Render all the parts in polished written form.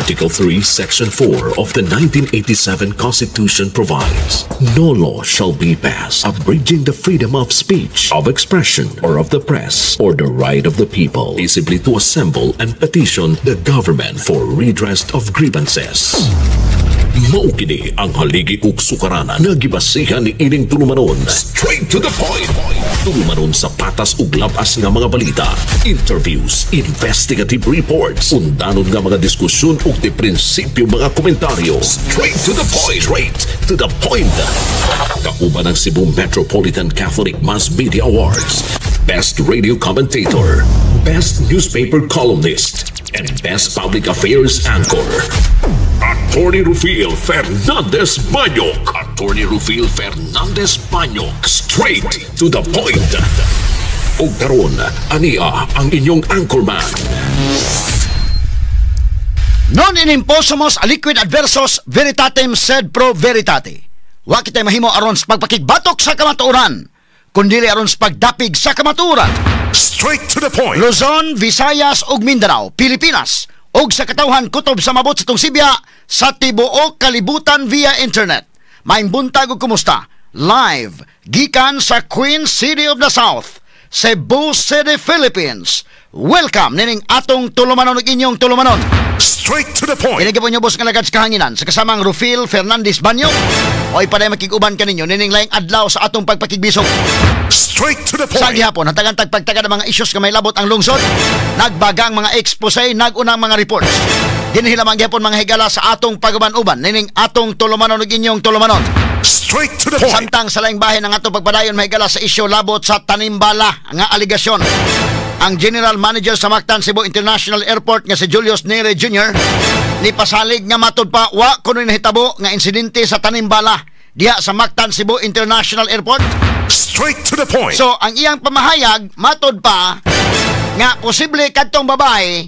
Article 3, Section 4 of the 1987 Constitution provides, "No law shall be passed abridging the freedom of speech, of expression, or of the press, or the right of the people peaceably to assemble and petition the government for redress of grievances." Mao kini ang haligi ug sukaranan nga gibasihan ni ining tulumanon. Straight to the point. Tulumanon sa patas ug labas nga mga balita, interviews, investigative reports, undanon nga mga diskusyon ug di prinsipyo mga komentaryo. Straight to the point. Straight to the point. Kauban ang Cebu Metropolitan Catholic Mass Media Awards, Best Radio Commentator, Best Newspaper Columnist, and Best Public Affairs Anchor. Attorney Rufil Fernandez Banyok. Attorney Rufil Fernandez Banyok. Straight to the point. Ug karon, ania ang inyong anchorman. Non in impossumus aliquid adversus veritatem sed pro veritate. Wa kitay mahimo aron sa pagpakigbatok sa kamatuoran, kundili aron sa pagdapig sa kamatuoran. Straight to the point. Luzon, Visayas ug Mindanao, Pilipinas ug sa katawhan kutob sa mabot sa tungsibya sa tibuok kalibutan via internet. Maayong buntag ug kumusta? Live gikan sa Queen City of the South, Cebu City, Philippines. Welcome nining atong tulumanon ug inyong tulumanon. Straight to the point. Kini po boss nga lagad sa kahanginan sa kasamang Rufil Fernandez Banyo. Oy paday makig-uban kaninyo nining laing adlaw sa atong pagpakigbisog. Straight to the Sa point. gihapon, hatagan tagpagtaga ng mga issues nga may labot ang lungsod, nagbagang mga expose, nagunang mga reports. Dinhi lamang gihapon, mga higala, sa atong pag-uban-uban nining atong tulumanon ug inyong tulumanon. Straight to the point. Samtang sa laing bahin ang atong pagpadayon, mahigala, sa isyu labot sa tanimbala nga aligasyon. Ang General Manager sa Mactan Cebu International Airport nga si Julius Neri Jr. ni pasalig nga matud pa wa kuno nahitabo nga insidente sa tanimbala diha sa Mactan Cebu International Airport. Straight to the point. So ang iyang pamahayag, matod pa nga posible kadtong babae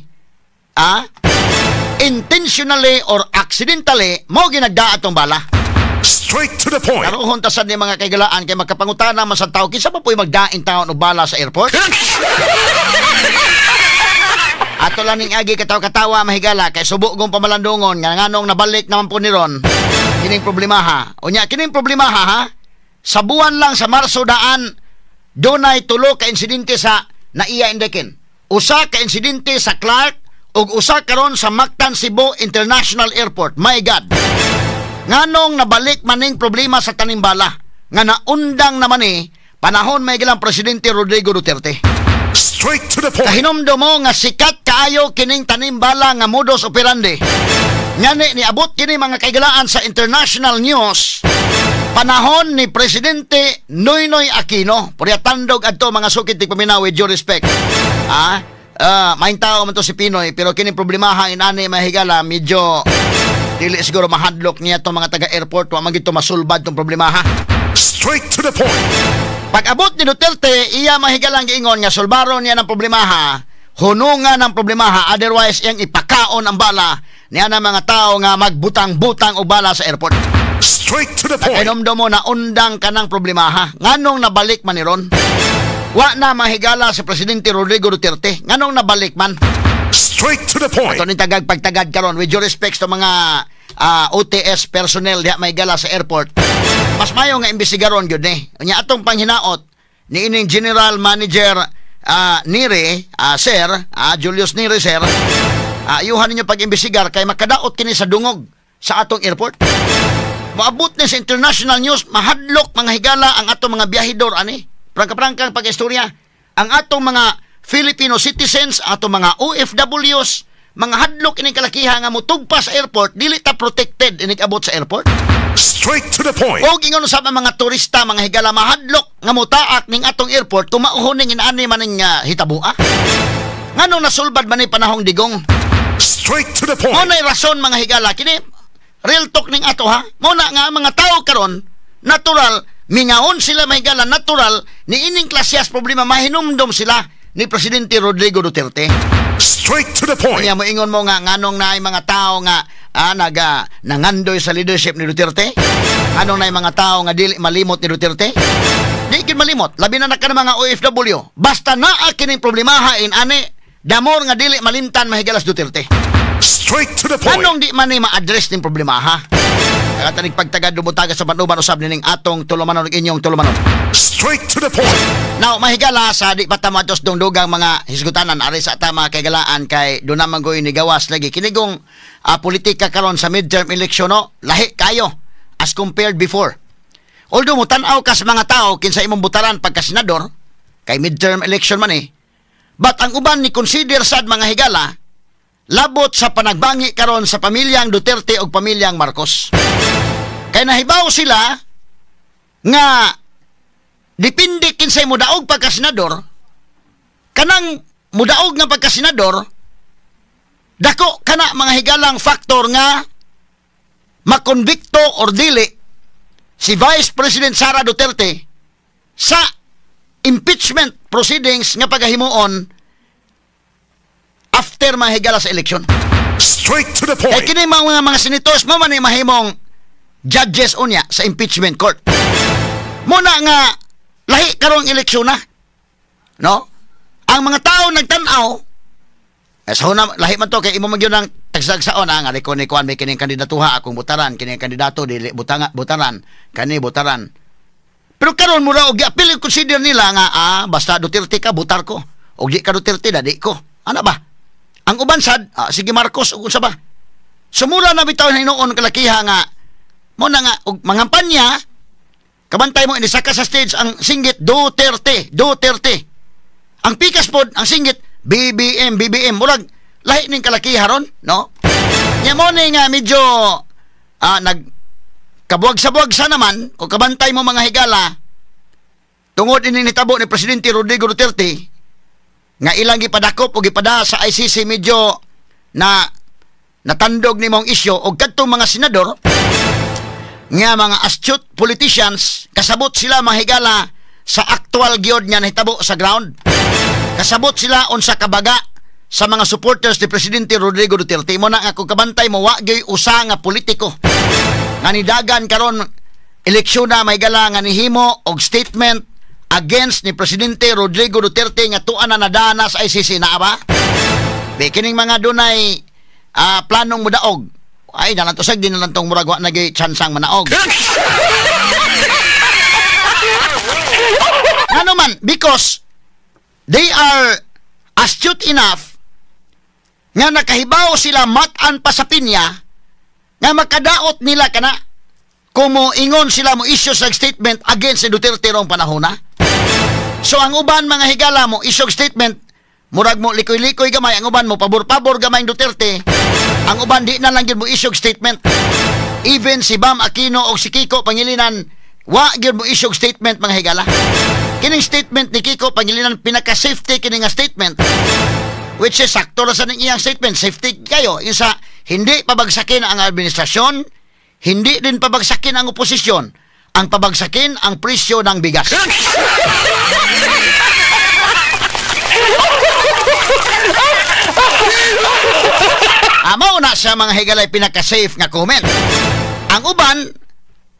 intentionally or accidentally mo ginagdaa atong bala. Straight to the point. Karoon ta sad ni, mga kaigalaan, kay magkapangutana man sa tao, kinsa pa po'y magdain taon og bala sa airport? Ato lang ning agi katawa-katawa, mahigala, kay subo gong pamalandungon nga nganong nabalik naman po ni ron kining problemaha. Unya kining problemaha ha, sa buwan lang sa Marso daan dunay tulo ka insidente sa NAIA Indekin. Usa ka insidente sa Clark ug usa karon sa Mactan Cebu International Airport. My God. Nganong nabalik maning problema sa tanimbala nga naundang naman ni panahon may gilang Presidente Rodrigo Duterte? Straight to the point. Kahinomdom mo nga sikat kaayo kining tanimbala nga modus operandi. Ngani niabot kini, mga kaigalaan, sa international news panahon ni Presidente Noynoy Aquino. Purya tandog adto, mga sukit ti paminaw, with due respect. Maayong tao man to si PNoy, pero kini problemaha inani, mahigala, medyo dili siguro mahadlok niya tong mga taga-airport, wa man gito masulbad tong problemaha. Straight to the point. Pag abot ni Duterte, iya mahigalang giingon nga sulbaron niya ng problemaha, hunungan ng problemaha, otherwise iyang ipakaon ang bala niya ng mga tao nga magbutang-butang og bala sa airport. Straight to the point. Kainomdom mo na undang ka ng problemaha. Nganong nabalik man ni ron? Wa na mahigala si Presidente Rodrigo Duterte. Nganong nabalik man? Straight to the point. Ato ni tagag pagtagad karon, with due respect sa mga OTS personnel diha, mahigala, sa airport. Mas mayo nga imbestigaron gyud ni. Unya atong panghinaot ni ining General Manager Nire, sir, Julius Nire, sir, ayuhan ninyo pag-imbestigar kay makadaot kini sa dungog sa atong airport. Moabot ni sa international news, mahadlok, mga higala, ang atong mga biyahidor ani. Prangka-prangkang pag-istorya. Ang atong mga Filipino citizens, atong mga OFWs, mga hadlok ining kalakiha nga mutugpa sa airport, dili ta protected inig abot sa airport. Straight to the point. O ingon sa mga turista, mga higala, mahadlok nga mutaak ning atong airport kung mauhoning inani man ning hitabua. Nganong nasulbad man ni panahong Digong? Straight to the point. Mo na'y rason, mga higala, kini real talk ning ato ha. Mo na nga ang mga tao karon natural mingaon sila, mahigala, natural ni ining klasyas problema mahinumdom sila ni Presidente Rodrigo Duterte. Straight to the point. Kaya mo ingon mo nga nganong naay mga tao nga naga nangandoy sa leadership ni Duterte? Anong naay mga tao nga dili malimot ni Duterte? Di gid malimot, labi na na ka ng mga OFW. Basta naa kining problemaha in ani, damor nga dili malimtan, mahigalas, Duterte. Straight Straight to the point. Anong di man ni ma-address ning problema, ha? Katanig pagtagad dumutaga sa panuban usab nining atong tulumanon ug inyong tulumanon. Straight to the point. Now, mahigala sa di pa ta matos dungdugang mga hisgutanan ari sa ta mga kaigalaan kay doon naman goy ni gawas lagi kinigong politika karon sa midterm election, no, lahi kayo as compared before. Although mo tan-aw ka sa mga tao kinsa imong butaran pagka senador kay midterm election man eh. But ang uban ni consider sad, mga higala, labot sa panagbangi karon sa pamilyang Duterte o pamilyang Marcos. Kay nahibaw sila nga depende kinsay mudaog pagka senador, kanang mudaog nga pagka senador, dako kana, mga higalang, factor nga makonbikto or dili si Vice President Sara Duterte sa impeachment proceedings nga pagahimuon after, mga higala, sa eleksyon. Straight to the Kay point. kini mga senators mo man ni mahimong judges unya sa impeachment court. Muna nga lahi karong eleksyon na. No? Ang mga tao nagtan-aw eh, sa una, lahi man to kay imo man gyud ang tagsagsaon nga ko ni kuan may kining kandidatuha akong butaran, kining kandidato dili butanga butaran, kani butaran. Pero karon mura og giapil consider nila nga basta Duterte ka, butar ko. Og di ka Duterte, dadi ko. Ana ba? Ang uban sad, sige Marcos ug unsa ba? Sumura na bitaw na hinuon kalakiha nga mo na nga og mangampanya, kabantay mo inisaka sa stage ang singgit "Duterte, Duterte." Ang pikas pod ang singgit "BBM, BBM." Murag lahi ning kalakiha ron, no? Nya mo ni nga medyo nag kabuwag-sa-buwag sa naman kung kabantay mo, mga higala, tungod ini nitabo ni Presidente Rodrigo Duterte nga ilang gipadakop o gipada sa ICC, medyo na natandog ni mong isyo og kadtong mga senador nga mga astute politicians, kasabot sila, mga higala, sa actual gyud nga nahitabo sa ground. Kasabot sila unsa kabaga sa mga supporters ni Presidente Rodrigo Duterte. Mo na nga kung kabantay mo, wa gyoy usa nga politiko nga nidagan karon eleksyon na, mahigala, nga nihimo og statement against ni Presidente Rodrigo Duterte nga tuan na nadana sa ICC na ba? Be kining mga dunay planong mudaog ay nalang to sa di na lang tong murag wa na gyud tsansang manaog. Ano man, because they are astute enough nga nakahibaw sila mat-an pa sa pinya nga makadaot nila kana kung mo ingon sila, mo issue sa statement against si Duterte rong panahon na. So ang uban, mga higala, mo issue statement, murag mo likoy-likoy gamay, ang uban mo pabor-pabor gamay ang Duterte, ang uban di na lang gyud mo issue statement. Even si Bam Aquino o si Kiko Pangilinan, wa gyud mo issue statement, mga higala. Kining statement ni Kiko Pangilinan, pinaka-safety kini nga statement, which is sakto ra sa ning iyang statement, safety kayo yung sa hindi pabagsakin ang administrasyon, hindi din pabagsakin ang oposisyon, ang pabagsakin ang presyo ng bigas. Mao na sa mga higalay pinaka-safe nga comment. Ang uban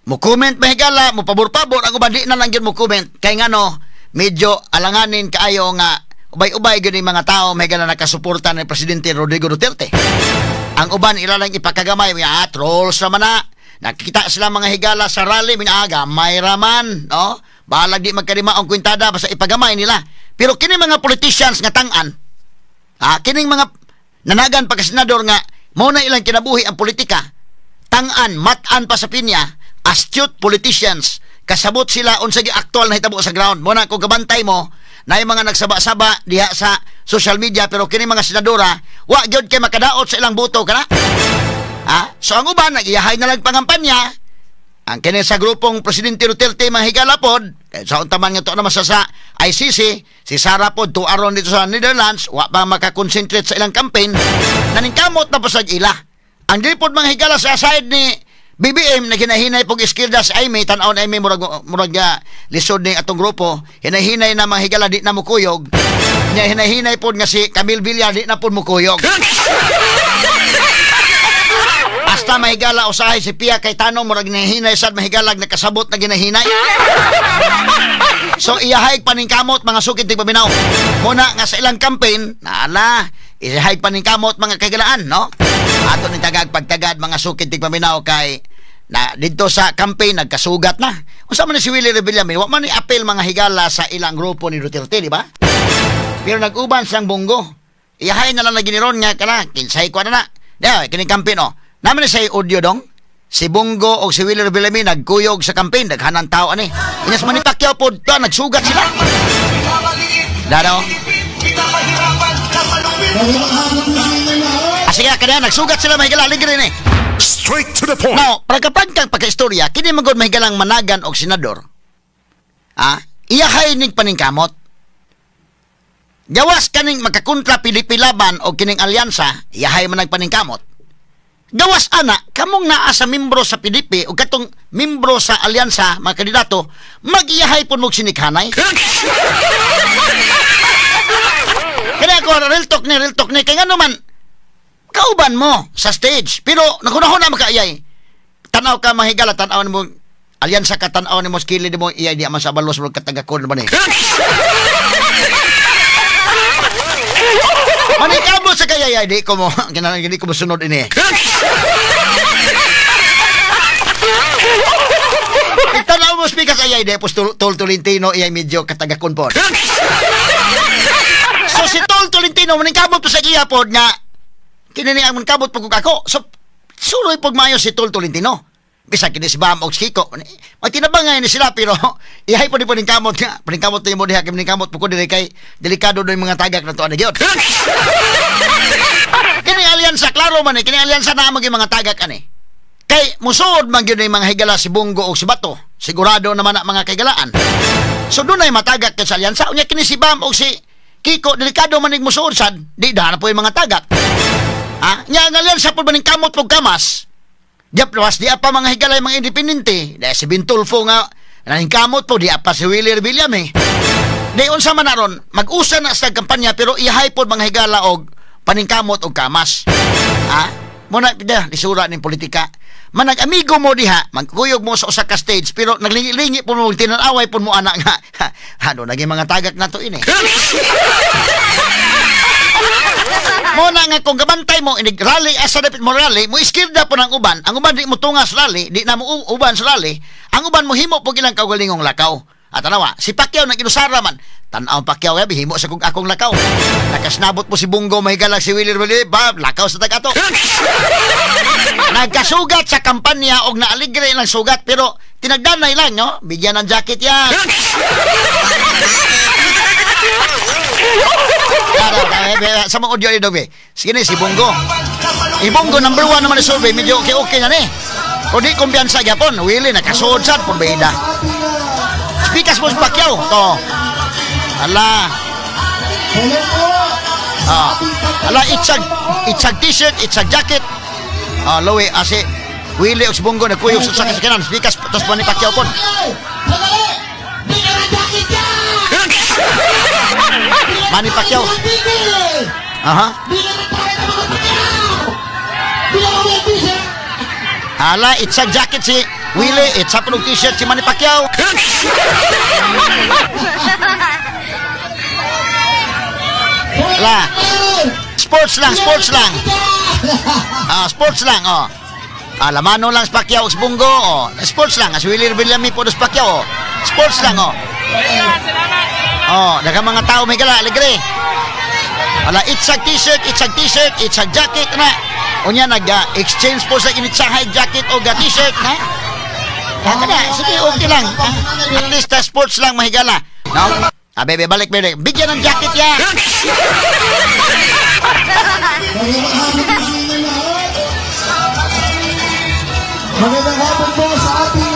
mo comment, mahigala, mo pabor-pabor, ang uban di na lang gyud mo comment kay ngano medyo alanganin kaayo nga ubay-ubay gyud yung mga tao, mahigala, nakasuporta ni Presidente Rodrigo Duterte. Ang uban ila lang ipakagamay, mga trolls naman na. Nakikita sila, mga higala, sa rally, mga gamay raman, no? Bahalag di magkalima ang kwintada, basta ipagamay nila. Pero kini mga politicians nga tang-an, kining mga nanagan pagka senador nga mao na ilang kinabuhi ang politika, tang-an, mat-an pa sa pinya, astute politicians, kasabot sila unsa gi aktual na hitabo sa ground. Mo na kung kabantay mo, na yung mga nagsaba-saba diha sa social media, pero kini mga senadora, wa gyud kay makadaot sa ilang boto kana. Ha? So ang uban nag-iyahay na lang pangampanya. Ang kini sa grupong Presidente Duterte, mga higala pod, kay sa unta man nga to naman sa ICC, si Sara pod tuaron dito sa Netherlands, wa pa makakonsentrate sa ilang campaign, naningkamot na pasag ila. Ang dili pod, mga higala, sa side ni BBM na ginahinay pog iskilda si Amy, tan-aw na Amy, murag murag lisod ni atong grupo, hinahinay na, mga higala, di na mukuyog. Nya hinahinay pod nga si Camille Villar di na pod mukuyog. Hasta, mahigala, usahay si Pia Cayetano murag nahinay sad, mahigalag, nakasabot na ginahinay. So iyahay paningkamot, mga sukid tigpaminaw. Muna nga sa ilang campaign, naala, iyahay paningkamot, mga kagalaan, no? Ato ni tagag pagtagad mga sukid tigpaminaw kay na didto sa campaign nagkasugat na. Unsa man ni si Willie Revillame, wa man ni apel mga higala sa ilang grupo ni Duterte, di ba? Pero nag-uban siyang Bunggo. Iyahay na lang na giniron nga kana kinsay ko na na. Di kining campaign oh. Naman ni say audio dong. Si Bunggo o si Willie Revillame nagkuyog sa campaign, daghanan tao ani. Inyas man ni Pacquiao pod ta nagsugat sila. Dado. Sige, kaya nagsugat sila mahigala aligre ni. Straight to the point. Now, para kapag kang pagkaistorya, kini man gud mahigalang managan og senador. Ah, iyahay ning paningkamot. Gawas kaning magkakontra PDP Laban og kining alyansa, iyahay man nagpaningkamot. Gawas ana, kamong naa sa membro sa PDP o katong membro sa alyansa, mga kandidato, mag-iyahay pud mog sinikhanay. Kaya ako, real talk ni, kaya nga naman, kauban mo sa stage, pero nakunahon na makaiyay. Tanaw ka mahigala, tanaw mo, alyansa ka, tanaw ni mo, skili ni mo, iyay di man sa balos mo, katagakon naman eh. Manikabo sa kaya, di ko mo, di ko mo sunod ini. Tanaw mo, speaker sa iyay, di, pos Tol Tolentino, iyay medyo katagakon po. So si Tol Tolentino, maningkabot po sa iya po nga, kinini ang maningkabot po kung ako. So, suroy pag mayo si Tol Tolentino. Bisag kini si Bam og Kiko. Magtinabangay ni sila pero ihay po ni paningkamot nga. Paningkamot na mo diha kay paningkamot po ko dili kay delikado do yung mga tagak na to ani gyud. Kini alyansa klaro man eh, kini alyansa na maging mga tagak ani. Kay musuod man gyud mga higala si Bunggo og si Bato. Sigurado naman ang mga kaigalaan. So dunay matagak kay sa alyansa. Unya kini si Bam og si Kiko delikado man ig musuod sad, di dana po yung mga tagak. Ha? Nya ang alyansa po maningkamot pog kamas. Diap lawas di apa mga higalay mga independente. Dahil si Bintulfo nga naningkamot po di apa si Willie Revillame. Di unsa man aron, mag-usa na sa kampanya pero ihay pod mga higala og paningkamot og kamas. Ha? Muna da lisura ning politika. Manag-amigo mo diha, magkuyog mo sa usa ka stage pero naglingi-lingi po mo tinan-away po mo anak nga. Ano naging mga tagak na to ini. Muna nga kung gabantay mo inig rally asa dapit mo rally mo iskirda po ng uban, ang uban di mo tungas rally, di na mo uban sa rally, ang uban mo himo po ilang kaugalingong lakaw. At tanawa, si Pacquiao nag-inusara man, tan-aw Pacquiao gabi himo sa kung akong lakaw. Nakasnabot po si Bunggo mahigalag si Willie Revillame, ba lakaw sa tag-ato. Nagkasugat sa kampanya og naaligre lang sugat pero tinagdanay lang no, bigyan ng jacket yan. Sa mga audio ni Dogbe. Sige na, si Bunggo. Ibunggo number 1 naman ni survey. Medyo okay-okay na ni. O di kumpiyansa gyapon. Willie, nakasuod sad pun bida. Speakers mo si Pacquiao. To. Ala. Ah. Ala, itsag t-shirt, itsag jacket. Ah, lowe, ase. Willie o si Bunggo nagkuyog sa sakasakanan. Speakers, tas pa ni Pacquiao pon. Manny Pacquiao. Aha. Ala, it's a jacket si Willie, it's a t-shirt si Manny Pacquiao. Ala. Sports lang, sports lang. Ah, sports lang, oh. Ah, lamano lang si Pacquiao si Bunggo, oh. Sports lang, si Willie Revillame po si Pacquiao, oh. Sports lang, oh. Oh, daghang mga tao may gala, alegre. Ala, it's a t-shirt, it's a t-shirt, it's a jacket na. Unya nag-exchange po sa initsahay jacket o ga t-shirt na. Kaya na, sige, okay lang. At least sports lang mahigala. No? Ah, bebe, balik, bebe. Bigyan ng jacket yan. Magandang hapon po sa ating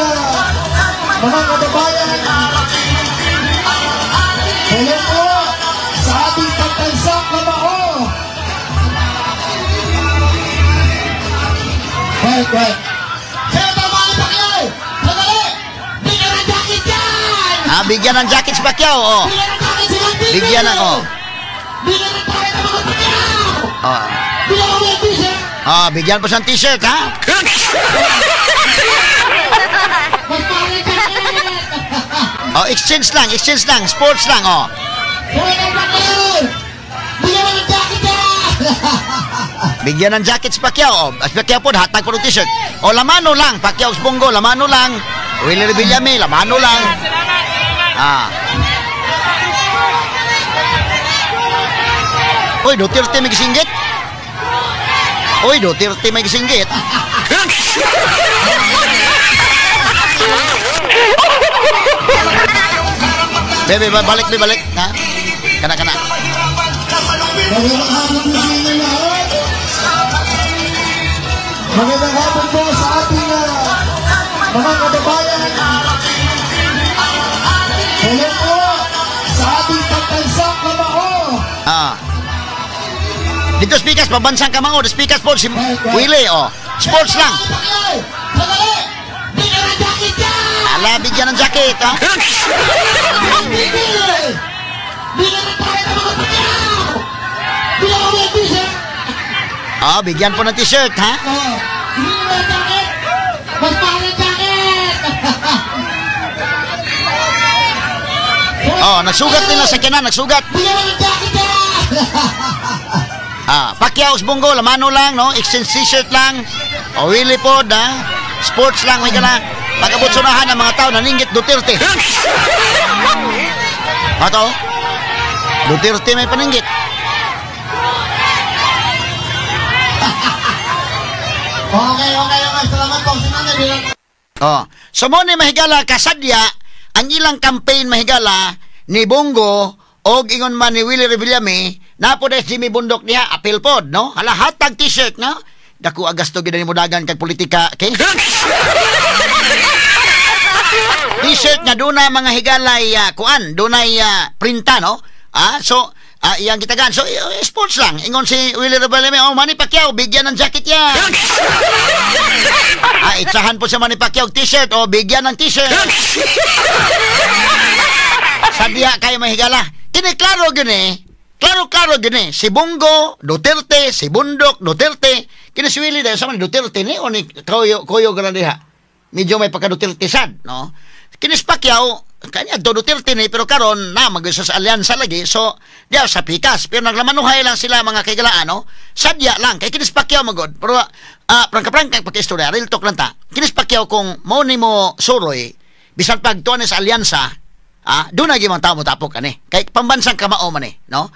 mga kababayan. Hello po sa ating pagkansang kamao. Wait, wait. Senator Manny Pacquiao! Sandali! Bigyan ng jacket yan! Ah, bigyan ng jacket si Pacquiao, oh. Bigyan ng jacket si Pacquiao! Bigyan ng, oh. Bigyan ng jacket ang mga Pacquiao! Oh. Bigyan ng t-shirt! Ah, bigyan po siyang t-shirt, ha? Oh, exchange lang, sports lang, oh. Senator Pacquiao! Bigyan ng jacket yan! Bigyan ng jacket si Pacquiao. Oh. Si Pacquiao po, hatag po ng t-shirt. O, lamano lang. Pacquiao sa Bongo, lamano lang. Willie Revillame, lamano lang. Ah. Uy, Duterte may gisinggit. Uy, Duterte may gisinggit. Bebe, balik, balik. Ha? Kana, kana. Magandang hapon po sa inyo lahat. Magandang hapon po sa ating mga kababayan. Hello po sa ating pagkansang kamao. Ah. Dito speakers, pambansang kamao. Dito speakers po, si Willie, oh. Sports lang. Ala, bigyan ng jacket, ha? Oh, bigyan po ng t-shirt, ha? Oh, nagsugat nila sa kanan, nagsugat. Ah, Pacquiao sa Bongo, lamano lang, no? Exchange t-shirt lang. O, Willie po, ha? Sports lang, may gala. Pag-abot sunahan ang mga tao, naninggit Duterte. Ato, Duterte may paninggit. Okay, okay, okay. Salamat po. Oh. So, mo ni mahigala, kasadya, ang ilang campaign mahigala ni Bongo og ingon man ni Willie Revillame, napo na Jimmy Bundok niya, appeal pod, no? Hala, hatag t-shirt, no? Dako agasto gid ni mudagan kag politika, okay? T-shirt nga duna mga higalay kuan, dunay printa, no? Ah, so iyang gitagan. So sports lang. Ingon si Willie Revillame, oh, Manny Pacquiao, bigyan ng jacket yan. Ah, itsahan po sa Manny Pacquiao t-shirt, oh, bigyan ng t-shirt. Sadya kayo mahigala. Kini klaro gini. Klaro-klaro gini. Si Bongo, Duterte, si Bundok, Duterte. Kini si Willie dahil sa man Duterte ni o ni Koyo, Koyo Grandeha. Medyo may pagka-Duterte sad, no? Kini si Pacquiao, kanya do Duterte ni, pero karon na mag sa alyansa lagi, so diya sa pikas. Pero naglamanuhay lang sila mga kaigalaan, no? Sadya lang kay kini si Pacquiao magod. Pero prangka-prangka pagka-istorya, real talk lang ta. Kini si Pacquiao kung mo ni mo suroy, bisan pag tuan sa alyansa, doon na mga tao mo tapok ani. Kay pambansang kamao man eh, no?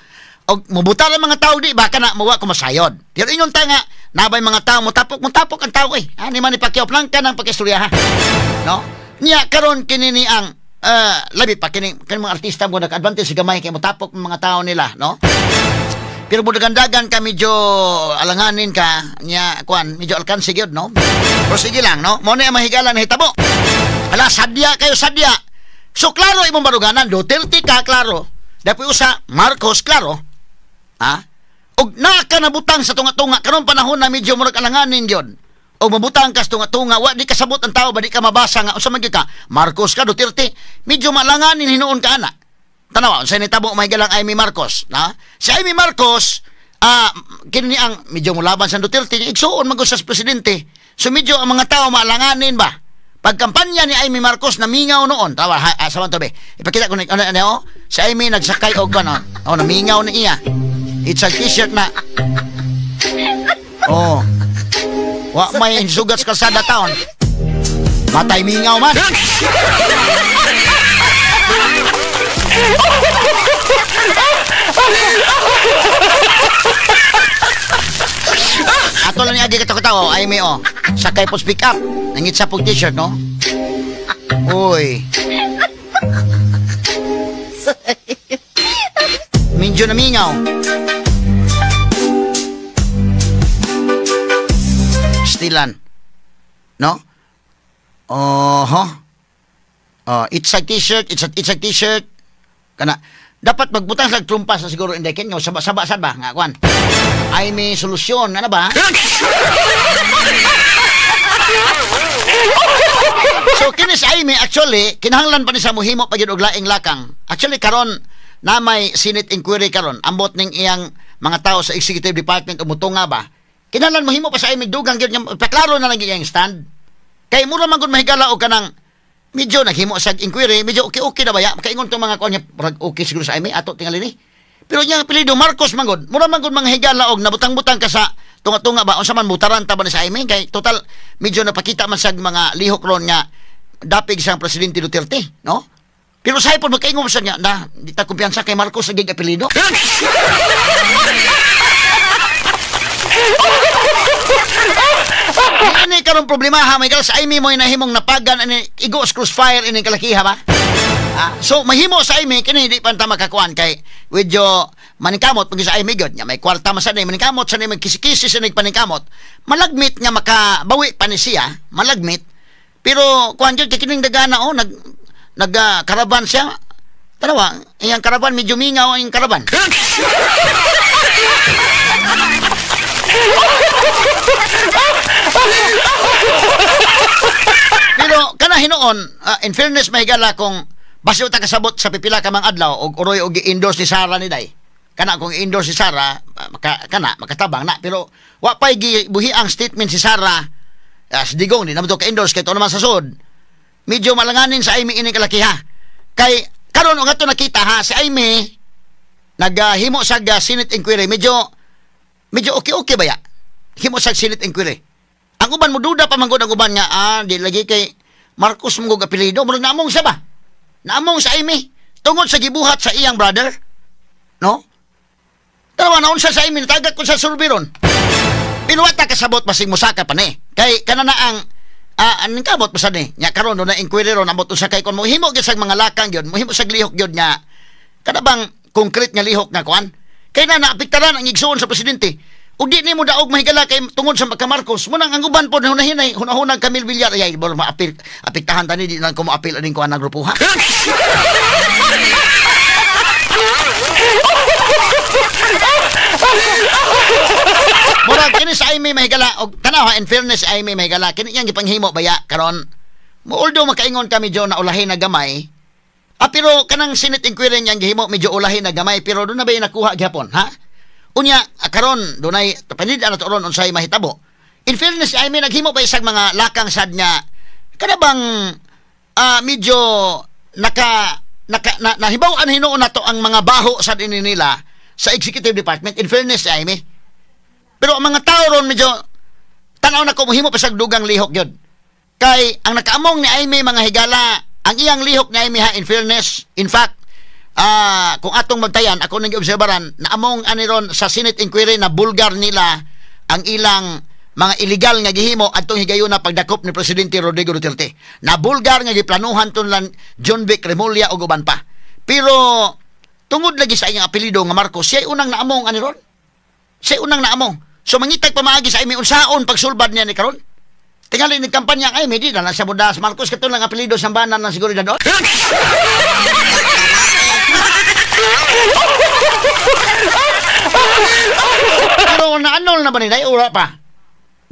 Og mubuta lang mga tao di baka na muwa ko masayod. Pero ingon ta nga nabay mga tao mo tapok ang tao eh. Ani man ni Pacquiao plangka ng pagkistorya ha. No? Nya karon kini ni ang labi pa kini kini mga artista mo nag-advantage gamay kay motapok mga tao nila, no? Pero mudagandagan ka medyo alanganin ka nya kuan medyo alkansi gyud, no? Pero sige lang, no? Mo ni ang mahigala na hitabo. Ala sadya kayo sadya. So klaro imong baruganan, Duterte ka klaro. Dapat usa Marcos klaro. Ha? Og naa ka nabutang sa tunga-tunga karon panahon na medyo murag alanganin gyud. Og mabutang ka sa tunga-tunga, wa di kasabot ang tao ba di ka mabasa nga unsa man gyud ka? Marcos ka Duterte, medyo malanganin hinuon ka ana. Tanawa unsay nitabo mahigalang Amy Marcos, na? Si Amy Marcos kini ang medyo molaban sa Duterte, igsuon man sa presidente. So medyo ang mga tao maalanganin ba? Pagkampanya ni Amy Marcos namingaw noon. Tawa ha, sa man to be. Ipakita ko ni ano, ano, si Amy nagsakay og ano. Oh, namingaw ni iya. It's a t-shirt na. Oh. Wa may sugat sa kalsada taon. Matay mingaw man. Ato lang ni agi kato-kataw, Amy oh. Sakay po speak up. Nangitsa pong t-shirt, no? Uy. Medyo namingaw. Stilan. No? Oho. Oh, it's a t-shirt, it's a t-shirt. Kana dapat magbutang sa trumpa sa siguro inday ken saba-saba sad ba nga kwan. Ay may solusyon ano ba? So kini si Amy actually kinahanglan pa ni sa mohimo pa gyud og laing lakang. Actually karon na may Senate inquiry karon ambot ning iyang mga tao sa Executive Department umutunga ba. Kinahanglan mohimo pa sa Amy dugang gyud nga paklaro na lang gyud iyang stand. Kay mura man gud mahigala og kanang medyo naghimo sa inquiry, medyo okay-okay na ba ya? Makaingon tong mga kuan niya, murag okay siguro sa Amy ato tingali ni. Pero niya apelyido Marcos man gud, mura man gud mga higala og nabutang-butang ka sa Tunga-tunga ba unsa man mutaran ta ba ni sa Amy kay total medyo napakita man sa mga lihok ron nga dapig siyang Presidente Duterte, no? Pero sa pod magkaingom sa niya na di ta kumpiyansa kay Marcos sa gig apelyido. Ini karon problema ha, may sa Amy mo nahimong napagan ani igo crossfire ini kalakiha ba? So mahimo sa Amy kini di pa ta makakuan kay medyo maningkamot pag sa Amy gyud nya may kwarta man sa ni maningkamot sa ni magkisikisi sa ni paningkamot malagmit nga makabawi pa ni siya malagmit pero kuan gyud kay kining dagana oh nag karaban siya tanawa iyang karaban medyo mingaw ang karaban. Pero kana hinuon in fairness mahigala kung basi ta kasabot sa pipila ka mang adlaw og uroy og gi-endorse ni Sara ni day. Kana kung i-endorse si Sara kana makatabang na pero wa pay gibuhi ang statement si Sara sa Digong di naman to ka-endorse kay to naman sa sud. Medyo malanganin sa Amy ini kalakiha. Kay karon og ato nakita ha si Amy naghimo sa Senate inquiry medyo okay-okay ba ya? Himo sa Senate inquiry. Ang uban mo duda pa man gud ang uban nga di lagi kay Marcos mong apelyido murag naamong siya ba? Naamong sa Amy tungod sa gibuhat sa iyang brother. No? Tarawa naon sa Amy natagak ko sa survey ron. Pero wa ta kasabot basig mosaka pa ni. Kay kana na ang aning kabot pa sad ni. Nya karon do na inquiry ron amot usa kay kon mohimo gyud sa mga lakang gyud, mohimo sa lihok gyud nga kada bang konkret nga lihok nga kuan. Kay na naapektaran ang igsuon sa presidente. Ug di nimo daog mahigala kay tungod sa pagka-Marcos. Munang ang uban pod hunahinay, hunahunang Camille Villar ay bol maapil apektahan tani di lang ko moapil aning kuan ang grupo ha. Murag kini sa Amy mahigala og tanaw ha, in fairness Amy mahigala kini iyang gipanghimo baya karon. Mo although makaingon kami jo na ulahin na gamay. Pero kanang Senate inquiry niyang gihimo medyo ulahin na gamay pero doon na ba nakuha gihapon ha? Unya karon dunay panid ana to ron unsay mahitabo. In fairness Amy naghimo ba isang mga lakang sad nga kada bang medyo naka nahibaw-an hinuon nato ang mga baho sad ini nila sa executive department. In fairness Amy. Pero ang mga tao ron medyo tan-aw na ko mohimo pa sa dugang lihok gyud. Kay ang nakaamong ni Amy mga higala, ang iyang lihok ni Amy ha, in fairness, in fact, kung atong magtayan, ako nang giobserbaran, naamong ani ron sa Senate inquiry na bulgar nila ang ilang mga illegal nga gihimo adtong higayuna pagdakop ni Presidente Rodrigo Duterte. Na bulgar nga giplanuhan tunlan John Vic Remulla ug uban pa. Pero tungod lagi sa iyang apelyido nga Marcos, siya unang naamong ani ron. Siya unang naamong. So mangitag pamaagi sa Amy unsaon pagsulbad niya ni karon. Tingali ni kampanya ay di na lang siya mudas Marcos katong lang apelyido sa banan ng seguridad doon. Pero naanol na ba nila? Ura pa.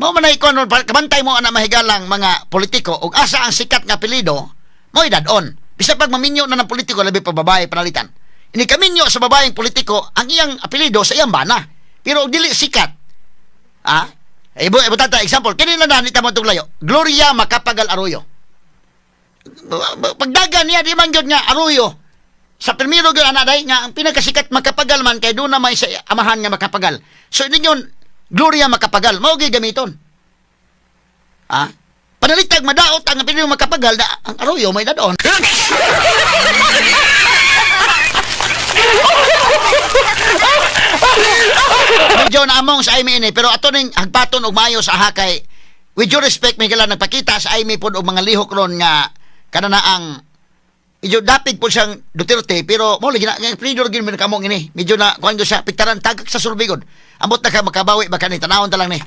Mao man ay kuno kabantay mo ana mahigalang mga politiko ug asa ang sikat nga apelyido mo'y dad-on. Bisa pag maminyo na ng politiko labi pa babae panalitan. Ini kaminyo sa babaeng politiko ang iyang apelyido sa iyang bana. Pero dili sikat. Ibo tata example kini lang na nita mo layo. Gloria Macapagal Arroyo. Pagdagan niya di man gyud nga Arroyo. Sa primero gyud ana day nga ang pinakasikat Macapagal man kay doon na may sa amahan nga Macapagal. So ninyon Gloria Macapagal mao gyud gamiton. Panalitag madaot ang apelyido Macapagal na ang Arroyo may dadon. Medyo naamong sa Amy ini pero ato ning hagpaton og maayo sa hakay. With due respect may kailan nagpakita sa Amy pod og mga lihok ron nga kana na ang medyo dapig po siyang Duterte pero mo lagi na ang apelyido gyud man kamong ini. Medyo na kuan gyud siya piktaran tagak sa survey gud. Ambot na ka makabawi baka ni tanawon ta lang ni.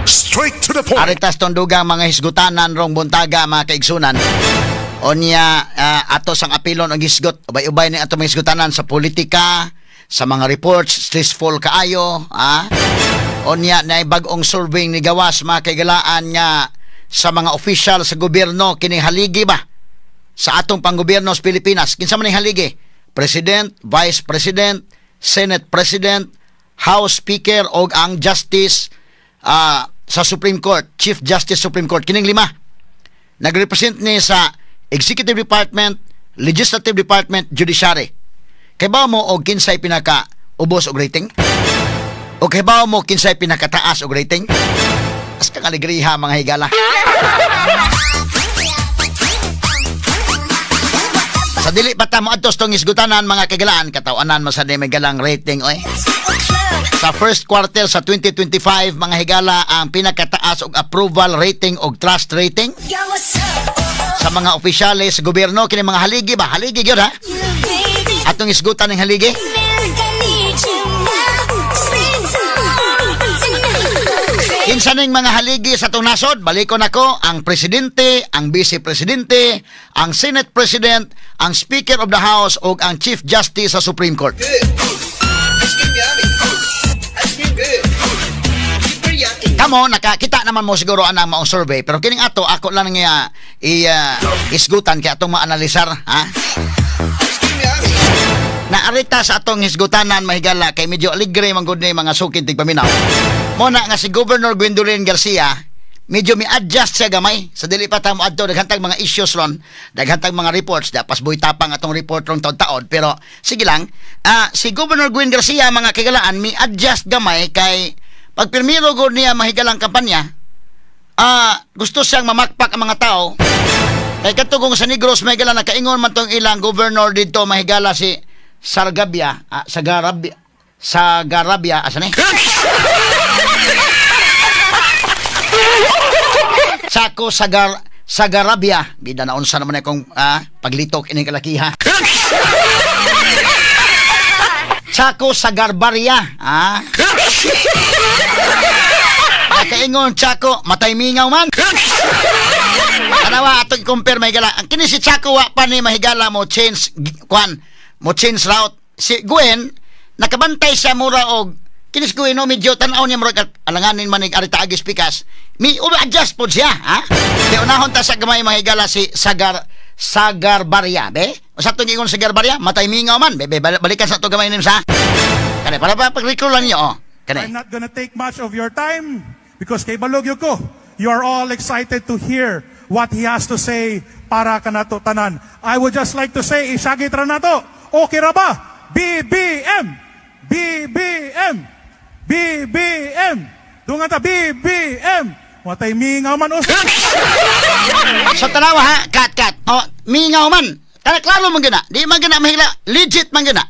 Straight to the point. Aritas tondugang mga hisgutanan rong buntaga mga kaigsunan. Onya ato sang apilon og hisgot ubay-ubay ni ato mga hisgutanan sa politika, sa mga reports stressful kaayo, Onya na bag-ong survey ni gawas mga kaigalaan nga sa mga official sa gobyerno kining haligi ba sa atong panggobyerno sa Pilipinas. Kinsa man ning haligi? President, Vice President, Senate President, House Speaker og ang Justice sa Supreme Court, Chief Justice Supreme Court. Kining lima nagrepresent ni sa Executive Department, Legislative Department, Judiciary. Kay ba mo og kinsay pinaka ubos og rating? O kahibaw mo kinsay pinakataas og rating? As kang alegriha mga higala. Sa dili pa ta mo adto sa tong isgutanan mga kagalaan, katawanan man sa may galang rating oy. Sa first quarter sa 2025 mga higala ang pinakataas og approval rating og trust rating sa mga opisyales sa gobyerno kini mga haligi ba? Haligi gyud ha? Atong isgutan ng haligi. Kinsa ning mga haligi sa atong nasod? Balikon ako ang presidente, ang vice presidente, ang Senate President, ang Speaker of the House ug ang Chief Justice sa Supreme Court. Kamo, nakakita naman mo siguro anang maong survey, pero kining ato, ako lang nga isgutan kay atong maanalisar, ha? Naarita sa atong hisgutanan mahigala kay medyo aligre man gud ni mga sukid tigpaminaw. Mo na nga si Governor Gwendolyn Garcia medyo mi-adjust siya gamay sa dili pa ta mo adto daghantag mga issues ron, daghantag mga reports, dapas buhi tapang atong report rong taod-taod, pero sige lang, si Governor Gwen Garcia mga kagalaan mi-adjust gamay kay pag pirmiro gud niya mahigalang kampanya, gusto siyang mamakpak ang mga tao. Kay kadto kung sa Negros mahigala nakaingon man tong ilang governor didto mahigala si Sargabia, Sagarabia, Sagarabia, asa ni? Sako Sagarabia, bida na unsa naman akong paglitok ining kalakiha. Sako Sagarbaria, ah. Nakaingon Chaco, matay mingaw man. Tanawa atong i-compare mahigala. Ang kini si Chaco wa pa ni mahigala mo change kwan, mo change route. Si Gwen nakabantay siya mura og kini si Gwen no, medyo tan-aw niya murag alanganin man nig arita agis pikas. Mi adjust pod siya, ha? Di unahon ta sa gamay mahigala si Sagarbaria, be? Usa tong ingon Sagarbaria, matay mingaw man, be, balikan sa to gamay nim sa. Kani para pa pag-recall lang niyo, oh. Kani. I'm not gonna take much of your time because kay balog ko, you are all excited to hear what he has to say para kanato tanan. I would just like to say, isagit ra nato. Okay ra ba? BBM! BBM! BBM! Dungan ta BBM! Watay mingaw man us. Sa tanawa ha, cut. Oh, mingaw man. Kana klaro man gina. Di man gina mahila, legit man gina.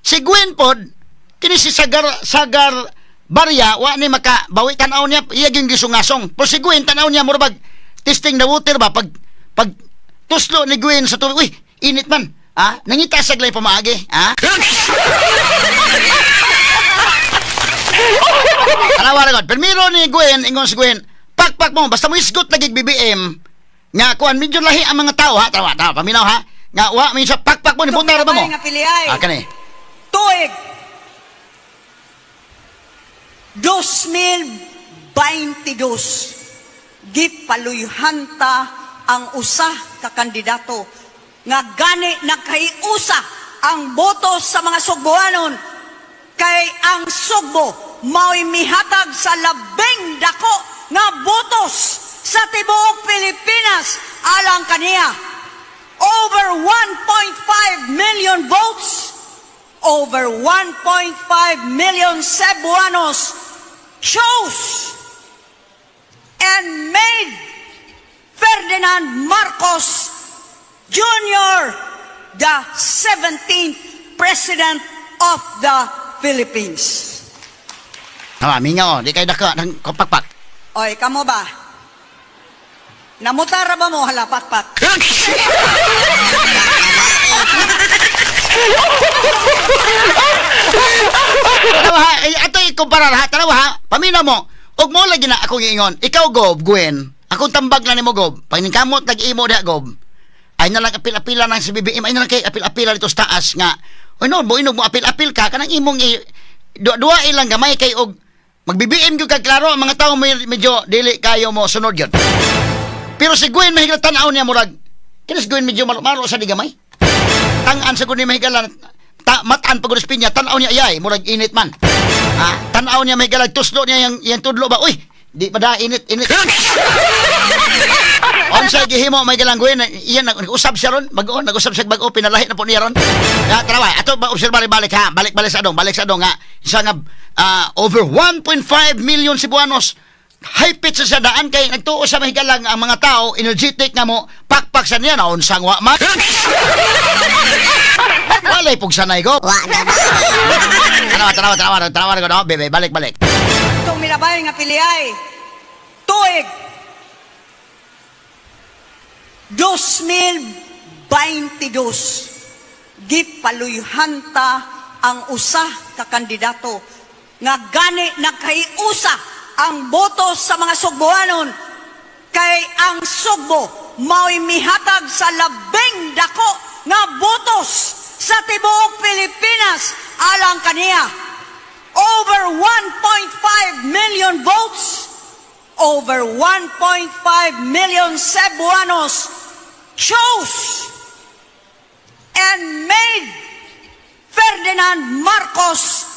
Si Gwen pod kini si Sagar Barya wa ni maka bawi tan-aw niya iya gyud gisungasong. Pero si Gwen tan-aw niya mura bag testing the water ba pag tuslo ni Gwen sa tubig, uy, init man. Ah, nangita sa glay pamaagi, ah? Tanawa ra god. Primero ni Gwen, ingon si Gwen, pakpak mo basta mo isgot lagi BBM nga kuan medyo lahi ang mga tao ha, tawa tawa paminaw ha. Nga wa minsa pakpak mo ni buta ra ba mo? Ah, kani. Tuig 2022 gipaluyhanta ang usa ka kandidato nga gani nagkahiusa ang boto sa mga Sugboanon kay ang Sugbo mao'y mihatag sa labing dako nga botos sa tibuok Pilipinas alang kaniya. Over 1.5 million votes, over 1.5 million Cebuanos chose and made Ferdinand Marcos Jr. the 17th President of the Philippines. Tama, mingaw, di kayo daka ng kapakpak. Oy, kamo ba? Namutara ba mo halapakpak? Tanawa ha, ato ikumpara ha, tanawa ha, paminaw mo, og mo lagi na akong iingon, ikaw Gob, Gwen, akong tambag na nimo Gob, pag ningkamot nag-imo diha Gob, ay na lang apil-apila ng si BBM, ay na lang kay apil-apila dito sa taas nga, oy no, mo inog mo apil-apil ka, kanang imong duwa ilang gamay kay og mag-BBM gyud ka klaro, ang mga tao medyo dili kayo mo sunod yun. Pero si Gwen mahigala tan-aw niya murag, kini si Gwen medyo maro sa di gamay. Tangan sa gud ni mahigala mataan pag pinya, tan-aw niya ayay, murag init man. Ah, tan-aw niya mahigala tuslo niya yang tudlo ba, uy, di ba da init init. Unsay gihimo may galang Gwen, iyan nag-usab siya ron, bag-o, nag-usab siya bag-o, pinalahi na po niya ron. Ya, tarawa, ato ba obserba balik ha, balik sa dong, balik sa dong nga. Isa nga over 1.5 million Cebuanos. High pitch sa daan kay nagtuo sa mahigalang ang mga tao, energetic nga mo, pakpak sa niya na unsang wa man. Walay pugsanay ko. Wa na ba? Tanawa, tanawa, tanawa, tanawa ko no, bebe, balik, balik. Itong milabay nga piliay, tuig 2022, gipaluyhanta ang usa ka kandidato nga gani nagkahiusa ang boto sa mga Sugboanon kay ang Sugbo mao'y mihatag sa labing dako nga botos sa tibuok Pilipinas alang kaniya. Over 1.5 million votes, over 1.5 million Cebuanos chose and made Ferdinand Marcos